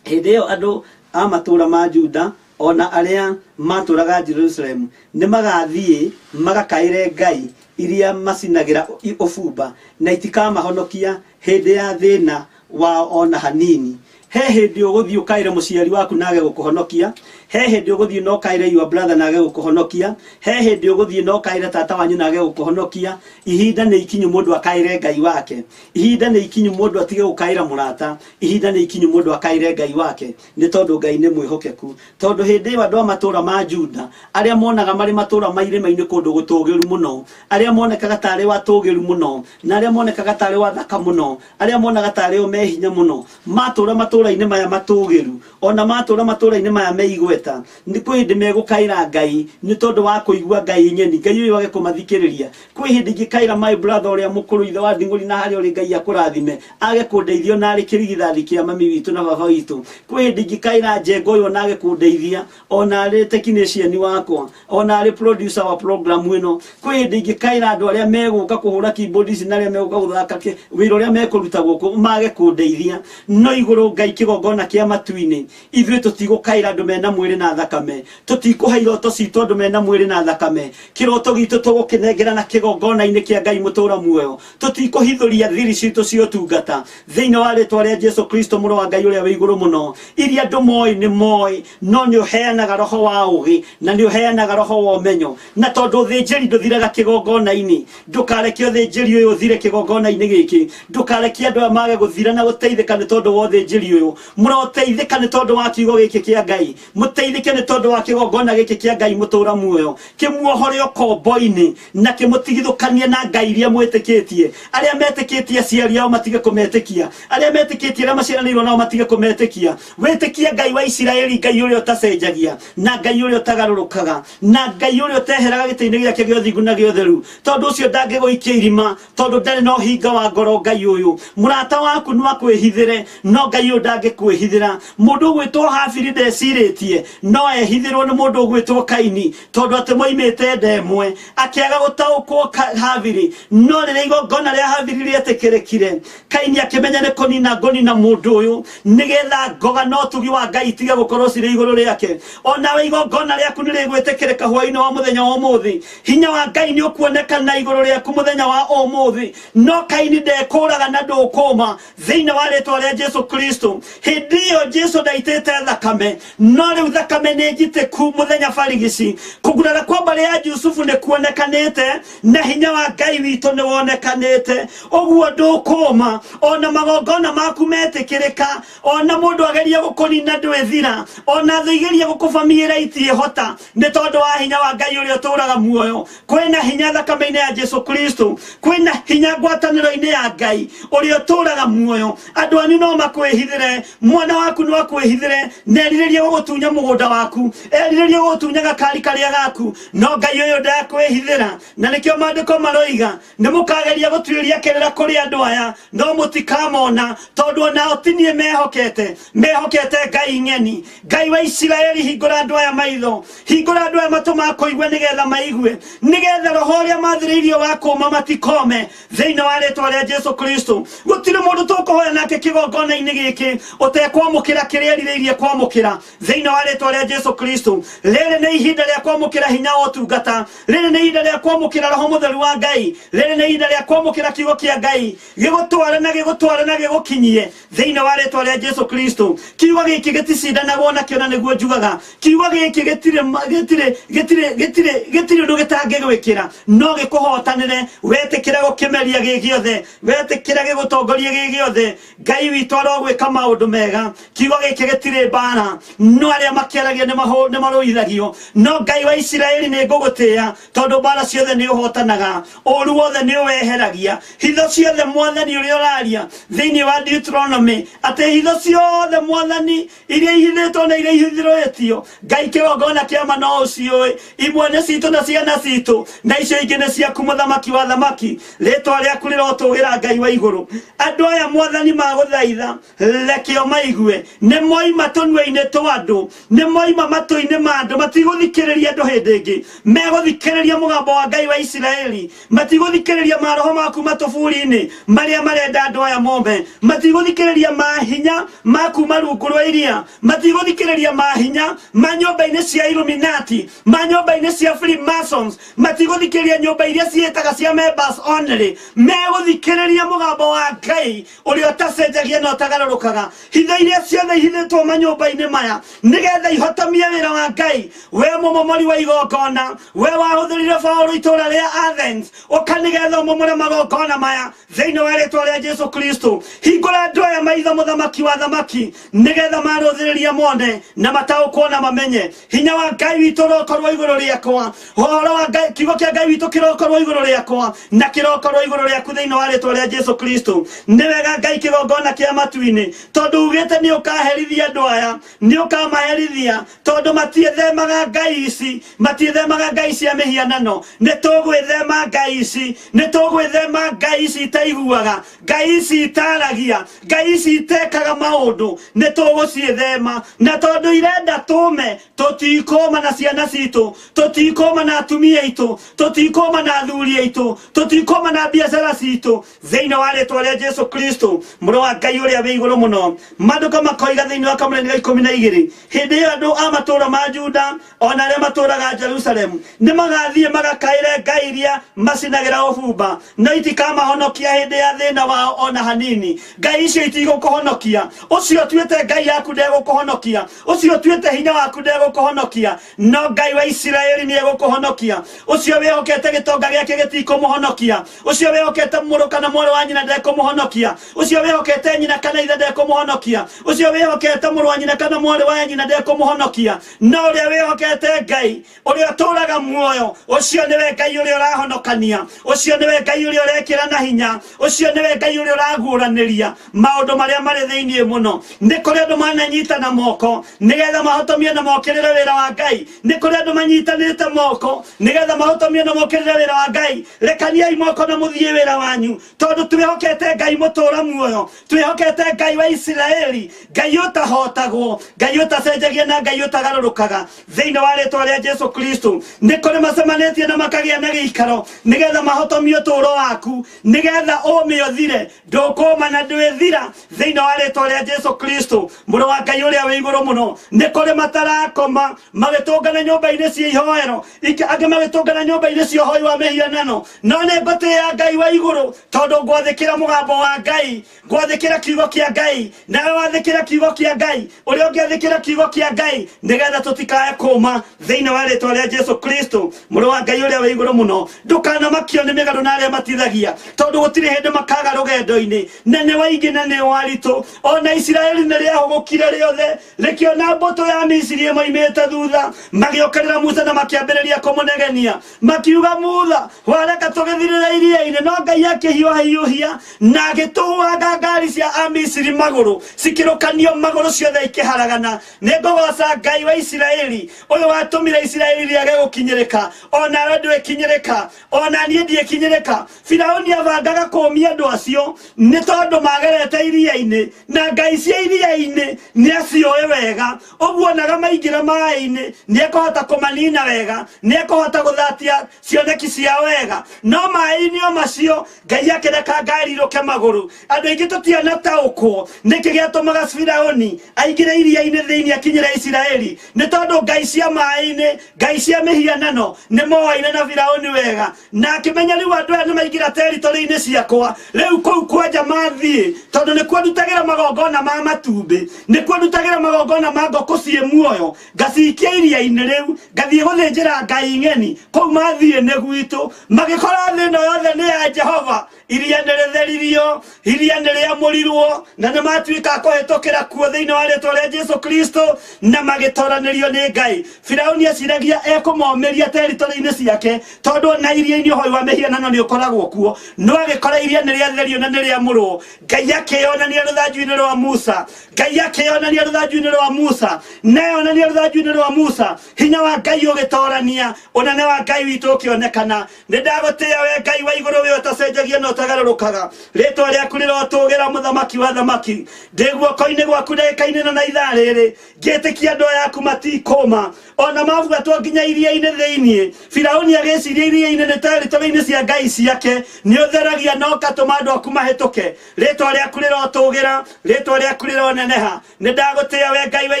hĩndĩ ĩyo andũ a matũũra ma Juda ona arĩa matũũraga Jerusalemu nĩ magathiĩ magakaĩre ngai iria macinagĩra ũbumba, na itikamahonokia hĩndĩ ya thĩna wao ona hanini. He hĩndĩ ũgũthiĩ ũkaĩre mũciari waku na age gũkũhonokia, he hĩndĩ ũgũthiĩ na ũkaĩre your brother na age gũkũhonokia, he hĩndĩ ũgũthiĩ na ũkaĩre tata wanyu na age gũkũhonokia. Ihinda nĩ ikinyu mũndũ akaĩre Ngai wake, ihinda nĩ ikinyu mũndũ atige gũkaĩra mũrata, ihinda nĩ ikinyu mũndũ akaĩre Ngai wake, nĩ tondũ Ngai nĩ mwĩhokeku. Tondũ hĩndĩ ĩyo andũ a matũũra ma Juda arĩa monaga marĩ matũũra ma irĩma-inĩ kũndũ gũtũũgĩru mũno, arĩa monekaga tarĩ watũũgĩru mũno, na arĩa monekaga tarĩ wathaka mũno, arĩa monaga tarĩ o me hinya mũno, matũũra matũũra-inĩ maya matũũgĩru, ona matũũra matũũra-inĩ maya me igweta, nĩ kwĩ hĩndĩ megũkaĩra Ngai nĩ tondũ wa kũigua Ngai nyeni, Ngai ũyũ age kũmathikĩrĩria. Kwĩ hĩndĩ ingĩkaĩra my brother ũrĩa mũkũrũ ithe wa nding'ũri na harĩa ũrĩ Ngai akũrathime, age kũndeithia ona arĩ kĩrigithathi kĩa mami witũ na baba witũ. Kwĩ hĩndĩ ingĩkaĩra Njenga ũyũ ona age kũndeithia ona arĩ technician wakwa, ona arĩ producer wa program ĩno. Kwĩ hĩndĩ ingĩkaĩra andũ arĩa megũka kũhũra keyboard ici na arĩa megũka gũthaka wĩra ũrĩa mekũruta gũkũ mage kũndeithia, no igũrũ Ngai kĩgongona kĩa matu-inĩ, ithuĩ tũtigũkaĩra andũ mena mwĩrĩ na thakame, tũtikũhe iroto citũ andũ mena mwĩrĩ na thakame, kĩroto gitũ tũgũkĩnengera na kĩgongona-inĩ kĩa Ngai mũtũũra muoyo, tũtikũhithũria thiri citũ cia ũtungata thĩinĩ wa rĩtwa rĩa Jesu Kristo mũrũ wa Ngai ũrĩa wĩ igũrũ mũno. Iria andũ moĩ nĩ moĩ, no nĩ ũheanaga roho wa ũgĩ na nĩ ũheanaga roho wa ũmenyo, na tondũ ũthĩnjĩri ndũthiraga kĩgongona-inĩ, ndũkareke ũthĩnjĩri ũyũ ũthire kĩgongona-inĩ gĩkĩ, ndũkareke andũ aya mage gũthira na gũteithĩka nĩ tondũ wa ũthĩnjĩri ũyũ. Mũroteithĩka nĩ tondũ wa kiugo gĩkĩ kĩa Ngai, mũteithĩke nĩ tondũ wa kĩgongona gĩkĩ kĩa Ngai mũtũũra muoyo, kĩmuohore ũkombo-inĩ na kĩmũtigithũkanie na Ngai iria mwĩtĩkĩtie. Arĩa metĩkĩtie aciari ao matige kũmetĩkia, arĩa metĩkĩtie arĩa maciaranĩirwo nao matige kũmetĩkia. Wĩtĩkie Ngai wa Isiraeli, Ngai ũrĩa ũtacenjagia na Ngai ũrĩa ũtagarũrũkaga na Ngai ũrĩa ũteheraga gĩtĩ-inĩ gĩake gĩa ũthingu na gĩa ũtheru, tondũ ũcio ndangĩgũikia irima, tondũ ndarĩ na ũhinga wa ngoro. Ngai ũyũ mũrata waku no akwĩhithĩre, no Ngai ũyũ ndangĩkwĩhithĩra. Mũndũ ũgwĩtwo Habili ndecirĩtie no ehithĩrwo nĩ mũndũ ũgwĩtwo Kaini, tondũ atĩ moimĩte nda ĩmwe, akĩaga gũtaũkwo Habili. No rĩrĩa igongona rĩa Habili rĩetĩkĩrĩkire, Kaini akĩmenya nĩ kũnina ngũnina mũndũ ũyũ, nĩgetha ngoga na ũtugi wa Ngai itige gũkorwo cirĩ igũrũ rĩake. Onawe igongona rĩaku nĩ rĩgwĩtĩkĩrĩka hwaĩ-inĩ wa mũthenya wa ũmũthĩ. Hinya wa Ngai nĩ ũkuonekana igũrũ rĩaku mũthenya wa ũmũthĩ. No Kaini ndekũraga na ndũkũma thĩinĩ wa rĩtwa rĩa Jesu Kristo. Hĩndĩ ĩyo Jesu maitĩte thakame no rĩu thakame nĩ njitĩku mũthenya barigici kũgurara kwa mbarĩ ya Jusufu nĩ kuonekanĩte na hinya wa Ngai witũ nĩ wonekanĩte ũguo ndũkũma ona magongona maku metĩkĩrĩka ona mũndũ ageria gũkũnina ndwĩthira ona thũ igeria gũkũbamĩra itiĩhota nĩ tondũ wa hinya wa Ngai ũrĩa ũtũũraga muoyo kwĩna hinya thakame-inĩ ya Jesu Kristo kwĩna hinya ngwatanĩro-inĩ ya Ngai ũrĩa ũtũũraga muoyo andũ anyu no makwĩhithĩre mwana waku no akwĩhithĩre na erirĩrie gũgũtunya mũgũnda waku erirĩrie gũgũtunya gakari karĩa gaku no Ngai ũyũ ndakwĩhithĩra na nĩkĩo maandĩko maroiga nĩ mũkageria gũtuĩria kĩrĩra kũrĩ andũ aya no mũtikamona tondũ onao ti niĩ mehokete mehokete Ngai ng'eni Ngai wa Isiraeli hingũra andũ aya maitho hingũra andũ aya matũ ma kũigua nĩgetha maigue nĩgetha roho ũrĩa mathĩrĩirio wa kũma matikome thĩinĩ wa rĩtwa rĩa Jesu Kristo gũtirĩ mũndũ tũkũhoya nake kĩgongona-inĩ gĩkĩ ũtekwamũkĩra kĩrĩa erirĩirie kwamũkĩra thĩinĩ wa rĩtwa rĩa Jesu Kristo rĩrĩ nĩ ihinda rĩa kwamũkĩra hinya wa ũtungata rĩrĩ nĩ ihinda rĩa kwamũkĩra roho mũtheru wa Ngai rĩrĩ nĩ ihinda rĩa kwamũkĩra kiugo kĩa Ngai gĩgũtware na gĩgũtware na gĩgũkinyie thĩinĩ wa rĩtwa rĩa Jesu Kristo kiugo gĩkĩ gĩticindanagwo nakĩo na nĩguo njugaga kiugo gĩkĩ gĩtirĩ gĩtirĩ gĩtirĩ gĩtirĩ gĩtirĩ ũndũ gĩtangĩgwĩkĩra no gĩkũhotanĩre wetĩkĩra gũkĩmeria gĩ gĩothe wetĩkĩra gĩgũtongorie gĩ gĩothe Ngai witũ arogwĩka maũndũ mega kiugo gĩkĩ gĩtirĩ mbara no arĩa makĩaragia nĩ marũithagio no Ngai wa Isiraeli nĩ ngũgũtĩĩa tondũ mbara ciothe nĩ ũhotanaga ũru wothe nĩ ũweheragia hitho ciothe mwathani ũrĩa ũraria thĩinĩ wa Deuteronomy atĩ hitho ciothe mwathani iria ihithĩtwo na iria ihithĩrĩtio Ngai kĩgongona kĩama no ũciũĩ imwe nĩ citũ na ciana citũ na icio ingĩ nĩ ciaku mũthamaki wa thamaki rĩtwa rĩaku rĩrotũgĩra Ngai wa igũrũ andũ aya mwathani magũthaitha rekeo maigue nĩ moima tũnua-inĩ twa andũ nĩ moima matũ-inĩ ma andũ matigũthikĩrĩria andũ hĩndĩ ĩngĩ megũthikĩrĩria mũgambo wa Ngai wa Isiraeli matigũthikĩrĩria maroho maku matũburi-inĩ marĩa marenda andũ aya mome matigũthikĩrĩria mahinya ma kuma rungu rwa iria matigũthikĩrĩria mahinya ma nyũmba-inĩ cia Illuminati ma nyũmba-inĩ cia Freemasons matigũthikĩrĩria nyũmba iria ciĩtaga cia members only megũthikĩrĩria mũgambo wa Ngai ũrĩa ũtacenjagia na ũtagarũrũkaga hitho iria ciothe ihithĩtwo manyũmba-inĩ maya nĩgetha ihotomie wĩra wa Ngai we mũmomori wa igongona we wahũthĩrire Paũlũ itũũra rĩa Athens ũka nĩgetha ũmomore magongona maya thĩinĩ wa rĩtwa rĩa Jesu Kristo hingũra andũ aya maitho mũthamaki wa thamaki nĩgetha marũthĩrĩria mone na mataũkwo na mamenye hinya wa Ngai witũ ũrokorwo igũrũ rĩakwa ũhoro wa Ngai kiugo kĩa Ngai witũ kĩrokorwo igũrũ rĩakwa na kĩrokorwo igũrũ rĩaku thĩinĩ wa rĩtwa rĩa Jesu Kristo nĩ wega Ngai kĩgongona kĩa matu-inĩ tondũ ugĩte nĩ ũkaherithia andũ aya nĩ ũkamaherithia tondũ matiĩthemaga ngai ici matiĩthemaga ngai cia mĩhianano nĩ tũgwĩthema ngai ici nĩ tũgwĩthema ngai ici itaiguaga ngai ici itaragia ngai ici itekaga maũndũ nĩ tũgũciĩthema na tondũ irenda tũme tũtikũma na ciana citũ tũtikũma na atumia aitũ tũtikũma na athuri aitũ tũtikũma na biacara citũ thĩinĩ wa rĩtwa rĩa Jesu Kristo mũrũ wa Ngai ũrĩa wĩ igũrũ mũno maandĩko makoiga thĩinĩ wa kamũranĩ ga 12 hĩndĩ ĩyo andũ a matũũra ma Juda ona arĩa matũũraga Jerusalemu nĩ magathiĩ magakaĩre ngai iria macinagĩra ũbumba no itikamahonokia hĩndĩ ya thĩna wao ona hanini ngai icio itigũkũhonokia ũcio ũtuĩte ngai yaku ndegũkũhonokia ũcio ũtuĩte hinya waku ndegũkũhonokia no Ngai wa Isiraeli nĩ egũkũhonokia ũcio wĩhokete gĩtonga gĩake gĩtikũmũhonokia ũcio wĩhokete mũrũ kana mwarĩ wa nyina ndekũmũhonokia ũcio wĩhokete nyina kana ithe ndekũmũhonokia ũcio wĩhokete mũrũ wa nyina kana mwarĩ wa nyina ndekũmũhonokia no ũrĩa wĩhokete Ngai ũrĩa ũtũũraga muoyo ũcio nĩwe Ngai ũrĩa ũrahonokania ũcio nĩwe Ngai ũrĩa ũrekĩra na hinya ũcio nĩwe Ngai ũrĩa ũraguũranĩria maũndũ marĩa marĩ thĩinĩ mũno nĩ kũrĩ andũ mananyitana moko nĩgetha mahotomie na mokĩrĩre wĩra wa Ngai nĩ kũrĩ andũ manyitanĩte moko nĩgetha mahotomie na mokĩrĩre wĩra wa Ngai rekaniai moko na mũthiĩ wĩra wanyu tondũ twĩhokete Ngai mũtũũra muoyo twĩhokete Ngai wa Isiraeli Ngai ũtahotagwo Ngai ũtacenjagia na Ngai ũtagarũrũkaga thĩinĩ wa rĩtwa rĩa Jesu Kristo nĩ kũrĩ macemanĩtie na makagĩa na gĩikaro nĩgetha mahotomie ũtũũro waku nĩgetha ũme ũthire ndũkũma na ndwĩthira thĩinĩ wa rĩtwa rĩa Jesu Kristo mũrũ wa Ngai ũrĩa wĩ igũrũ mũno nĩ kũrĩ matarakoma magĩtũngana nyũmba-inĩ cia ihoero angĩ magĩtũngana nyũmba-inĩ cia ũhoi wa mĩhianano no nĩ ngũtĩĩa Ngai wa igũrũ tondũ ngwathĩkĩra mũgambo wa Ngai ngwathĩkĩra kiugo kĩa Ngai nawe wathĩkĩra kiugo kĩa kĩa Ngai, ũrĩa ũngĩathĩkĩra kiugo kĩa Ngai, nĩgetha tũtikae kũma thĩinĩ wa rĩtwa rĩa Jesu Kristo, mũrũ wa Ngai ũrĩa wĩ igũrũ mũno. Ndũkanamakio nĩ mĩgarũ na arĩa matithagia, tondũ gũtirĩ hĩndĩ makaga rũgendo-inĩ, na nĩ waingĩ na nĩ waritũ. Ona Isiraeli nĩ rĩahũgũkire rĩothe, rĩkĩona mbũtũ ya Misiri ĩmoimĩte thutha, magĩũkĩrĩra Musa na makĩambĩrĩria kũmũnegenia, makiuga, Mutha, wareka tũgĩthirĩre iria-inĩ. No Ngai akĩhiũhahiũhia na agĩtũanga ngari cia Amisiri magũrũ, cikĩrũkanio magũrũ ciothe ikĩharagana. Nĩ ngũgoca Ngai wa Isiraeli, ũyũ watũmire Isiraeli rĩage gũkinyĩrĩka, onawe ndwĩkinyĩrĩka, ona niĩ ndiĩkinyĩrĩka. Firaũni abangaga kũmia andũ acio nĩ tondũ magerete iria-inĩ, na ngai cia iria-inĩ nĩ acioĩ wega. Ũguo onaga maingĩra maĩ-inĩ nĩ ekũhota kũmanina wega, nĩ ekũhota gũthatia cioneki ciao wega. No maĩ-inĩ o macio Ngai akĩreka ngari irũke magũrũ. Andũ aingĩ tũtianataũkwo nĩkĩ gĩatũmaga Firaũni aingĩre iria-inĩ thĩinĩ akinyĩre Isiraeli, nĩ tondũ ngai cia maĩ-inĩ, ngai cia mĩhianano nĩ moaine na Firaũni wega, na akĩmenya rĩu andũ aya nĩ maingĩra territory-inĩ ciakwa, rĩu kũu kwanja mathiĩ, tondũ nĩkuo ndutagĩra magongona ma matumbĩ, nĩkuo ndutagĩra magongona ma ngũkũ ciĩ muoyo, ngacikia iria-inĩ rĩu ngathiĩ gũthĩnjĩra ngai ng'eni kũu mathiĩ nĩ gwitũ. Magĩkora thĩ ĩno yothe nĩ ya Jehova, iria nĩ rĩtheririo, iria nĩ rĩamũrirwo, na nĩ matuĩka a kũhĩtũkĩra kuo thĩinĩ wa rĩtwa rĩa Jesu Kristo, na magĩtoranĩrio nĩ Ngai. Firaũni eciragia ekũmomĩria territory-inĩ ciake, tondũ na iria-inĩ ũhoi wa mĩhianano nĩ ũkoragwo kuo, no agĩkora iria nĩ rĩatherio na nĩ rĩamũrwo. Ngai akĩyonania rũthanju-inĩ rwa Musa, Ngai akĩyonania rũthanju-inĩ rwa Musa, na yonania rũthanju-inĩ rwa Musa, hinya wa Ngai ũgĩtorania, ũnene wa Ngai witũ ũkĩonekana. Nĩ ndagũtĩĩa we Ngai wa igũrũ, we ũtacenjagia na ũtagarũrũkaga. Rĩtwa rĩaku rĩrotũgĩra, mũthamaki wa thamaki. Ndĩ guoko-inĩ gwaku ndagĩka-inĩ ĩno na ithaa rĩrĩ, ngĩtĩkia andũ aya aku matikũma, ona mabuatwo nginya iria-inĩ thĩinĩ. Firaũni agĩciria iria-inĩ nĩ territory-inĩ cia ngai ciake, nĩ ũtheragia na ũgatũma andũ aku mahĩtũke. Rĩtwa rĩaku rĩrotũgĩra, rĩtwa rĩaku rĩroneneha. Nĩ ndagũtĩĩa we Ngai wa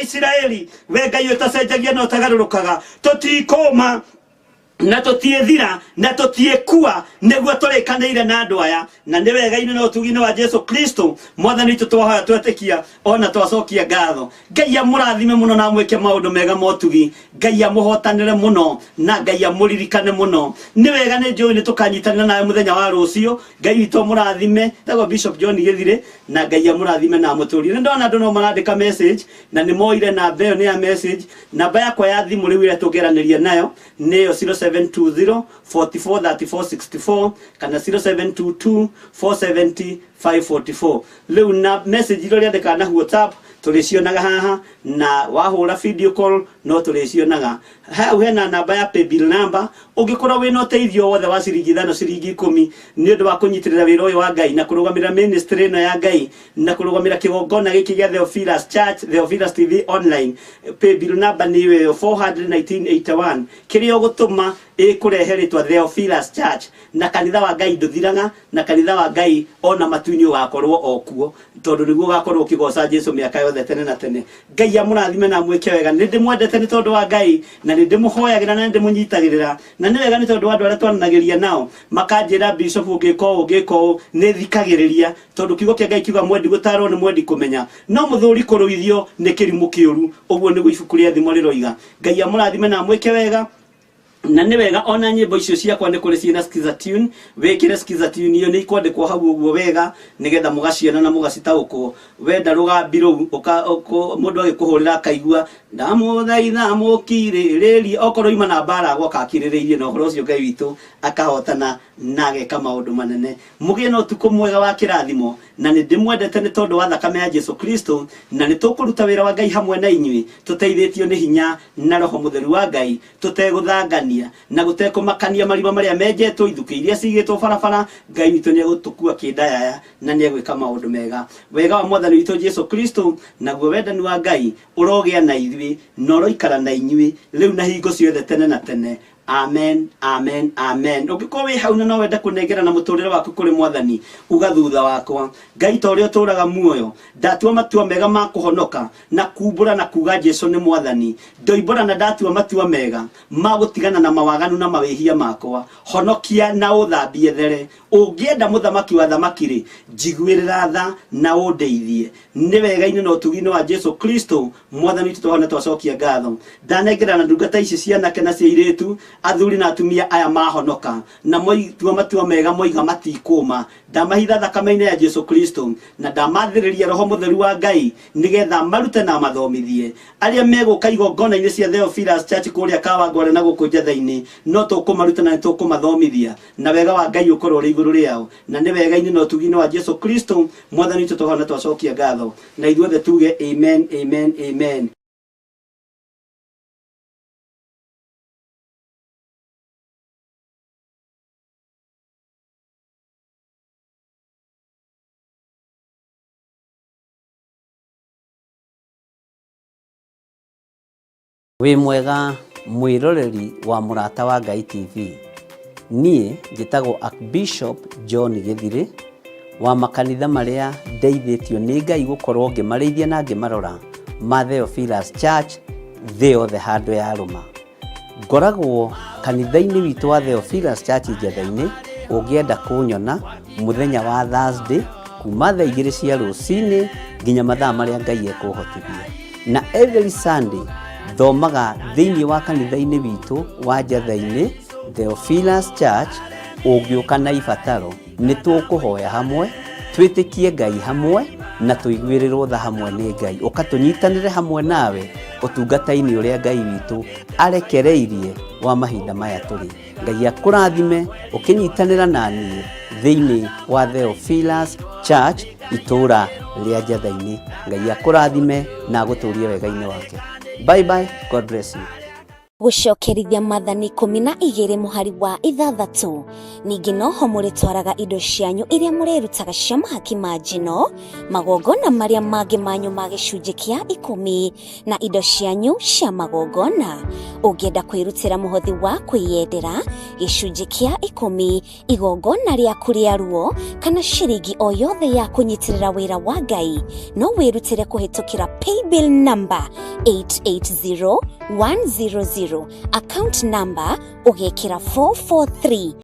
Isiraeli, we Ngai ũtacenjagia na ũtagarũrũkaga. Tũtikũma na tũtiĩthira na tũtiĩkua, nĩguo tũrĩkanĩire na andũ aya, na nĩ wega-inĩ na ũtugi-inĩ wa Jesu Kristo mwathani witũ twahoya twetĩkia ona twacokia ngatho. Ngai amũrathime mũno na amwĩke maũndũ mega ma ũtugi. Ngai amũhotanĩre mũno na Ngai amũririkane mũno. Nĩ wega nĩ njũĩ nĩ tũkanyitanĩra nawe mũthenya wa rũciũ. Ngai witũ amũrathime. Tagwo Bishop John Gĩthirĩ, na Ngai amũrathime na amũtũrie. Nĩ ndona andũ no marandĩka message na nĩ moire namba ĩyo nĩ ya message. Namba yakwa ya thimũ rĩu ĩrĩa tũngĩaranĩria nayo nĩyo 0720 44 34 64 kana 0722 470 544. Rĩu na message iria ũrĩandĩkaga na WhatsApp tũrĩcionaga haha, na wahũra video call no tũrĩcionaga hau. Hena namba ya paybill number, ũngĩkorwo wĩna ũteithio wothe wa ciringi 5, ciringi 10, nĩ ũndũ wa kũnyitĩrĩra wĩra ũyũ wa Ngai na kũrũgamĩrĩra ministry ĩno ya Ngai na kũrũgamĩrĩra kĩgongona gĩkĩ gĩa Theophilus Church, Theophilus TV online, paybill number nĩ ĩyo 41981. Kĩrĩa ũgũtũma ĩkũrehe rĩtwa Theophilus Church, na kanitha wa Ngai ndũthiraga, na kanitha wa Ngai ona matu-inĩ ũgakorwo o kuo, tondũ nĩguo ũgakorwo ũkĩgoca Jesu mĩaka yothe tene na tene. Ngai amũrathime na amwĩke wega. Nĩ ndĩmwendete nĩ tondũ wa Ngai, na nĩ ndĩmũhoyagĩra na nĩ ndĩmũnyitagĩrĩra, na nĩ wega nĩ tondũ wa andũ arĩa twananagĩria nao makanjĩra, Bishop, ũngĩka ũũ, ũngĩka ũũ, nĩ thikagĩrĩria, tondũ kiugo kĩa Ngai kiuga mwendi gũtarwo nĩ mwendi kũmenya, no mũthũri kũrũithio nĩ kĩrimũ kĩũru. Ũguo nĩguo ibuku rĩa Thimo rĩroiga. Ngai amũrathime na amwĩke wega. Na nĩ wega ona nyĩmbo icio ciakwa nĩ kũrĩ ciĩna Skiza tune, wĩkĩre Skiza tune iyo nĩ ikwandĩkwo hau ũguo wega, nĩgetha mũgaciona na mũgacitaũkwo. Wenda rũgambi rũu mũndũ agĩkũhũrĩra akaigua ndamũthaitha mũkirĩrĩrie, okorwo ima na mbara agoka akirĩrĩirie, na ũhoro ũcio Ngai witũ akahotana na ageka maũndũ manene. Mũgĩe na ũtukũ mwega wa kĩrathimo, na nĩ ndĩmwendete nĩ tondũ wa thakame ya Jesu Kristo, na nĩ tũkũruta wĩra wa Ngai hamwe na inyuĩ tũteithĩtio nĩ hinya na Roho Mũtheru wa Ngai, tũtegũthangania na gũtekũmakania marima marĩa menjetwo, ithukĩ iria cigĩtwo barabara. Ngai witũ nĩ egũtũkua kĩndayaya na nĩ egwĩka maũndũ mega. Wega wa mwathani witũ Jesu Kristo naguo wendani wa Ngai ũrogĩa na ithuĩ na ũroikara na inyuĩ rĩu na hingo ciothe tene na tene. Amen, amen, amen. Ũngĩkorwo wĩ hau na no wende kũnengerana mũtũrĩre waku kũrĩ mwathani, uga thutha wakwa, Ngai ta ũrĩa ũtũraga muoyo, ndatua matua mega ma kũhonoka na kumbũra na kuga Jesu nĩ mwathani. Ndoimbũra na ndatua matua mega ma gũtigana na mawaganu na mawĩhia makwa. Honokia na ũthambie there. Ũngĩenda mũthamaki wa thamaki rĩ, njiguĩrĩra tha na ũndeithie. Nĩ wega-inĩ na ũtugi-inĩ wa Jesu Kristo mwathani witũ twahona twacokia ngatho. Ndanengerana ndungata ici cia anake na cia airĩtu, athuri na atumia aya mahonoka na moitua matua mega moiga matikũma. Ndamahitha thakame-inĩ ya Jesu Kristo na ndamathĩrĩria roho mũtheru wa Ngai nĩgetha marute na mathomithie arĩa megũka igongona-inĩ cia Theophilus Church kũrĩa Kawangware na gũkũ Njatha-inĩ. No tũkũmaruta na nĩtũkũmathomithia na wega wa Ngai ũkorwo ũrĩ igũrũ rĩao, na nĩ wega-inĩ na ũtugi-inĩ wa Jesu Kristo mwathani witũ twahona twacokia ngatho, na ithuothe tuge amen, amen, amen. Wĩ mwega mwĩroreri wa Mũrata wa Ngai TV. Niĩ njĩtagwo Archbishop John Gĩthirĩ wa makanitha marĩa ndeithĩtio nĩ Ngai gũkorwo ngĩmarĩithia na ngĩmarora ma Theophilus Church thĩ yothe handũ yarũma. Ngoragwo kanitha-inĩ witũ wa Theophilus Church Njetha-inĩ, ũngĩenda kũnyona mũthenya wa Thursday kuma thaa 2 cia rũcinĩ nginya mathaa marĩa Ngai ekũhotithia. Na every Sunday thomaga thĩinĩ wa kanitha-inĩ witũ wa Njetha-inĩ Theophilus Church. Ũngĩũka na ibataro nĩ tũkũhoya hamwe, twĩtĩkie Ngai hamwe na tũiguĩrĩrwo tha hamwe nĩ Ngai. Ũka tũnyitanĩre hamwe nawe ũtungata-inĩ ũrĩa Ngai witũ arekereirie wa mahinda maya tũrĩ. Ngai akũrathime ũkĩnyitanĩra na niĩ thĩinĩ wa Theophilus Church itũũra rĩa Njetha-inĩ. Ngai akũrathime na agũtũrie wega-inĩ wake. Bye bye, God bless you. Gũcokerithia maathani 12 mũhari wa 6. Ningĩ noho mũrĩtwaraga indo cianyu iria mũrĩrutaga cia mahaki ma njino, magongona marĩa mangĩ manyu ma gĩcunjĩ kĩa 10, na indo cianyu cia magongona. Ũngĩenda kwĩrutĩra mũhothi wa kwĩyendera, gĩcunjĩ kĩa 10, igongona rĩaku rĩa ruo, kana ciringi o yothe ya kũnyitĩrĩra wĩra wa Ngai, no wĩrutĩre kũhĩtũkĩra paybill number 880100, account number ũgekĩra 443.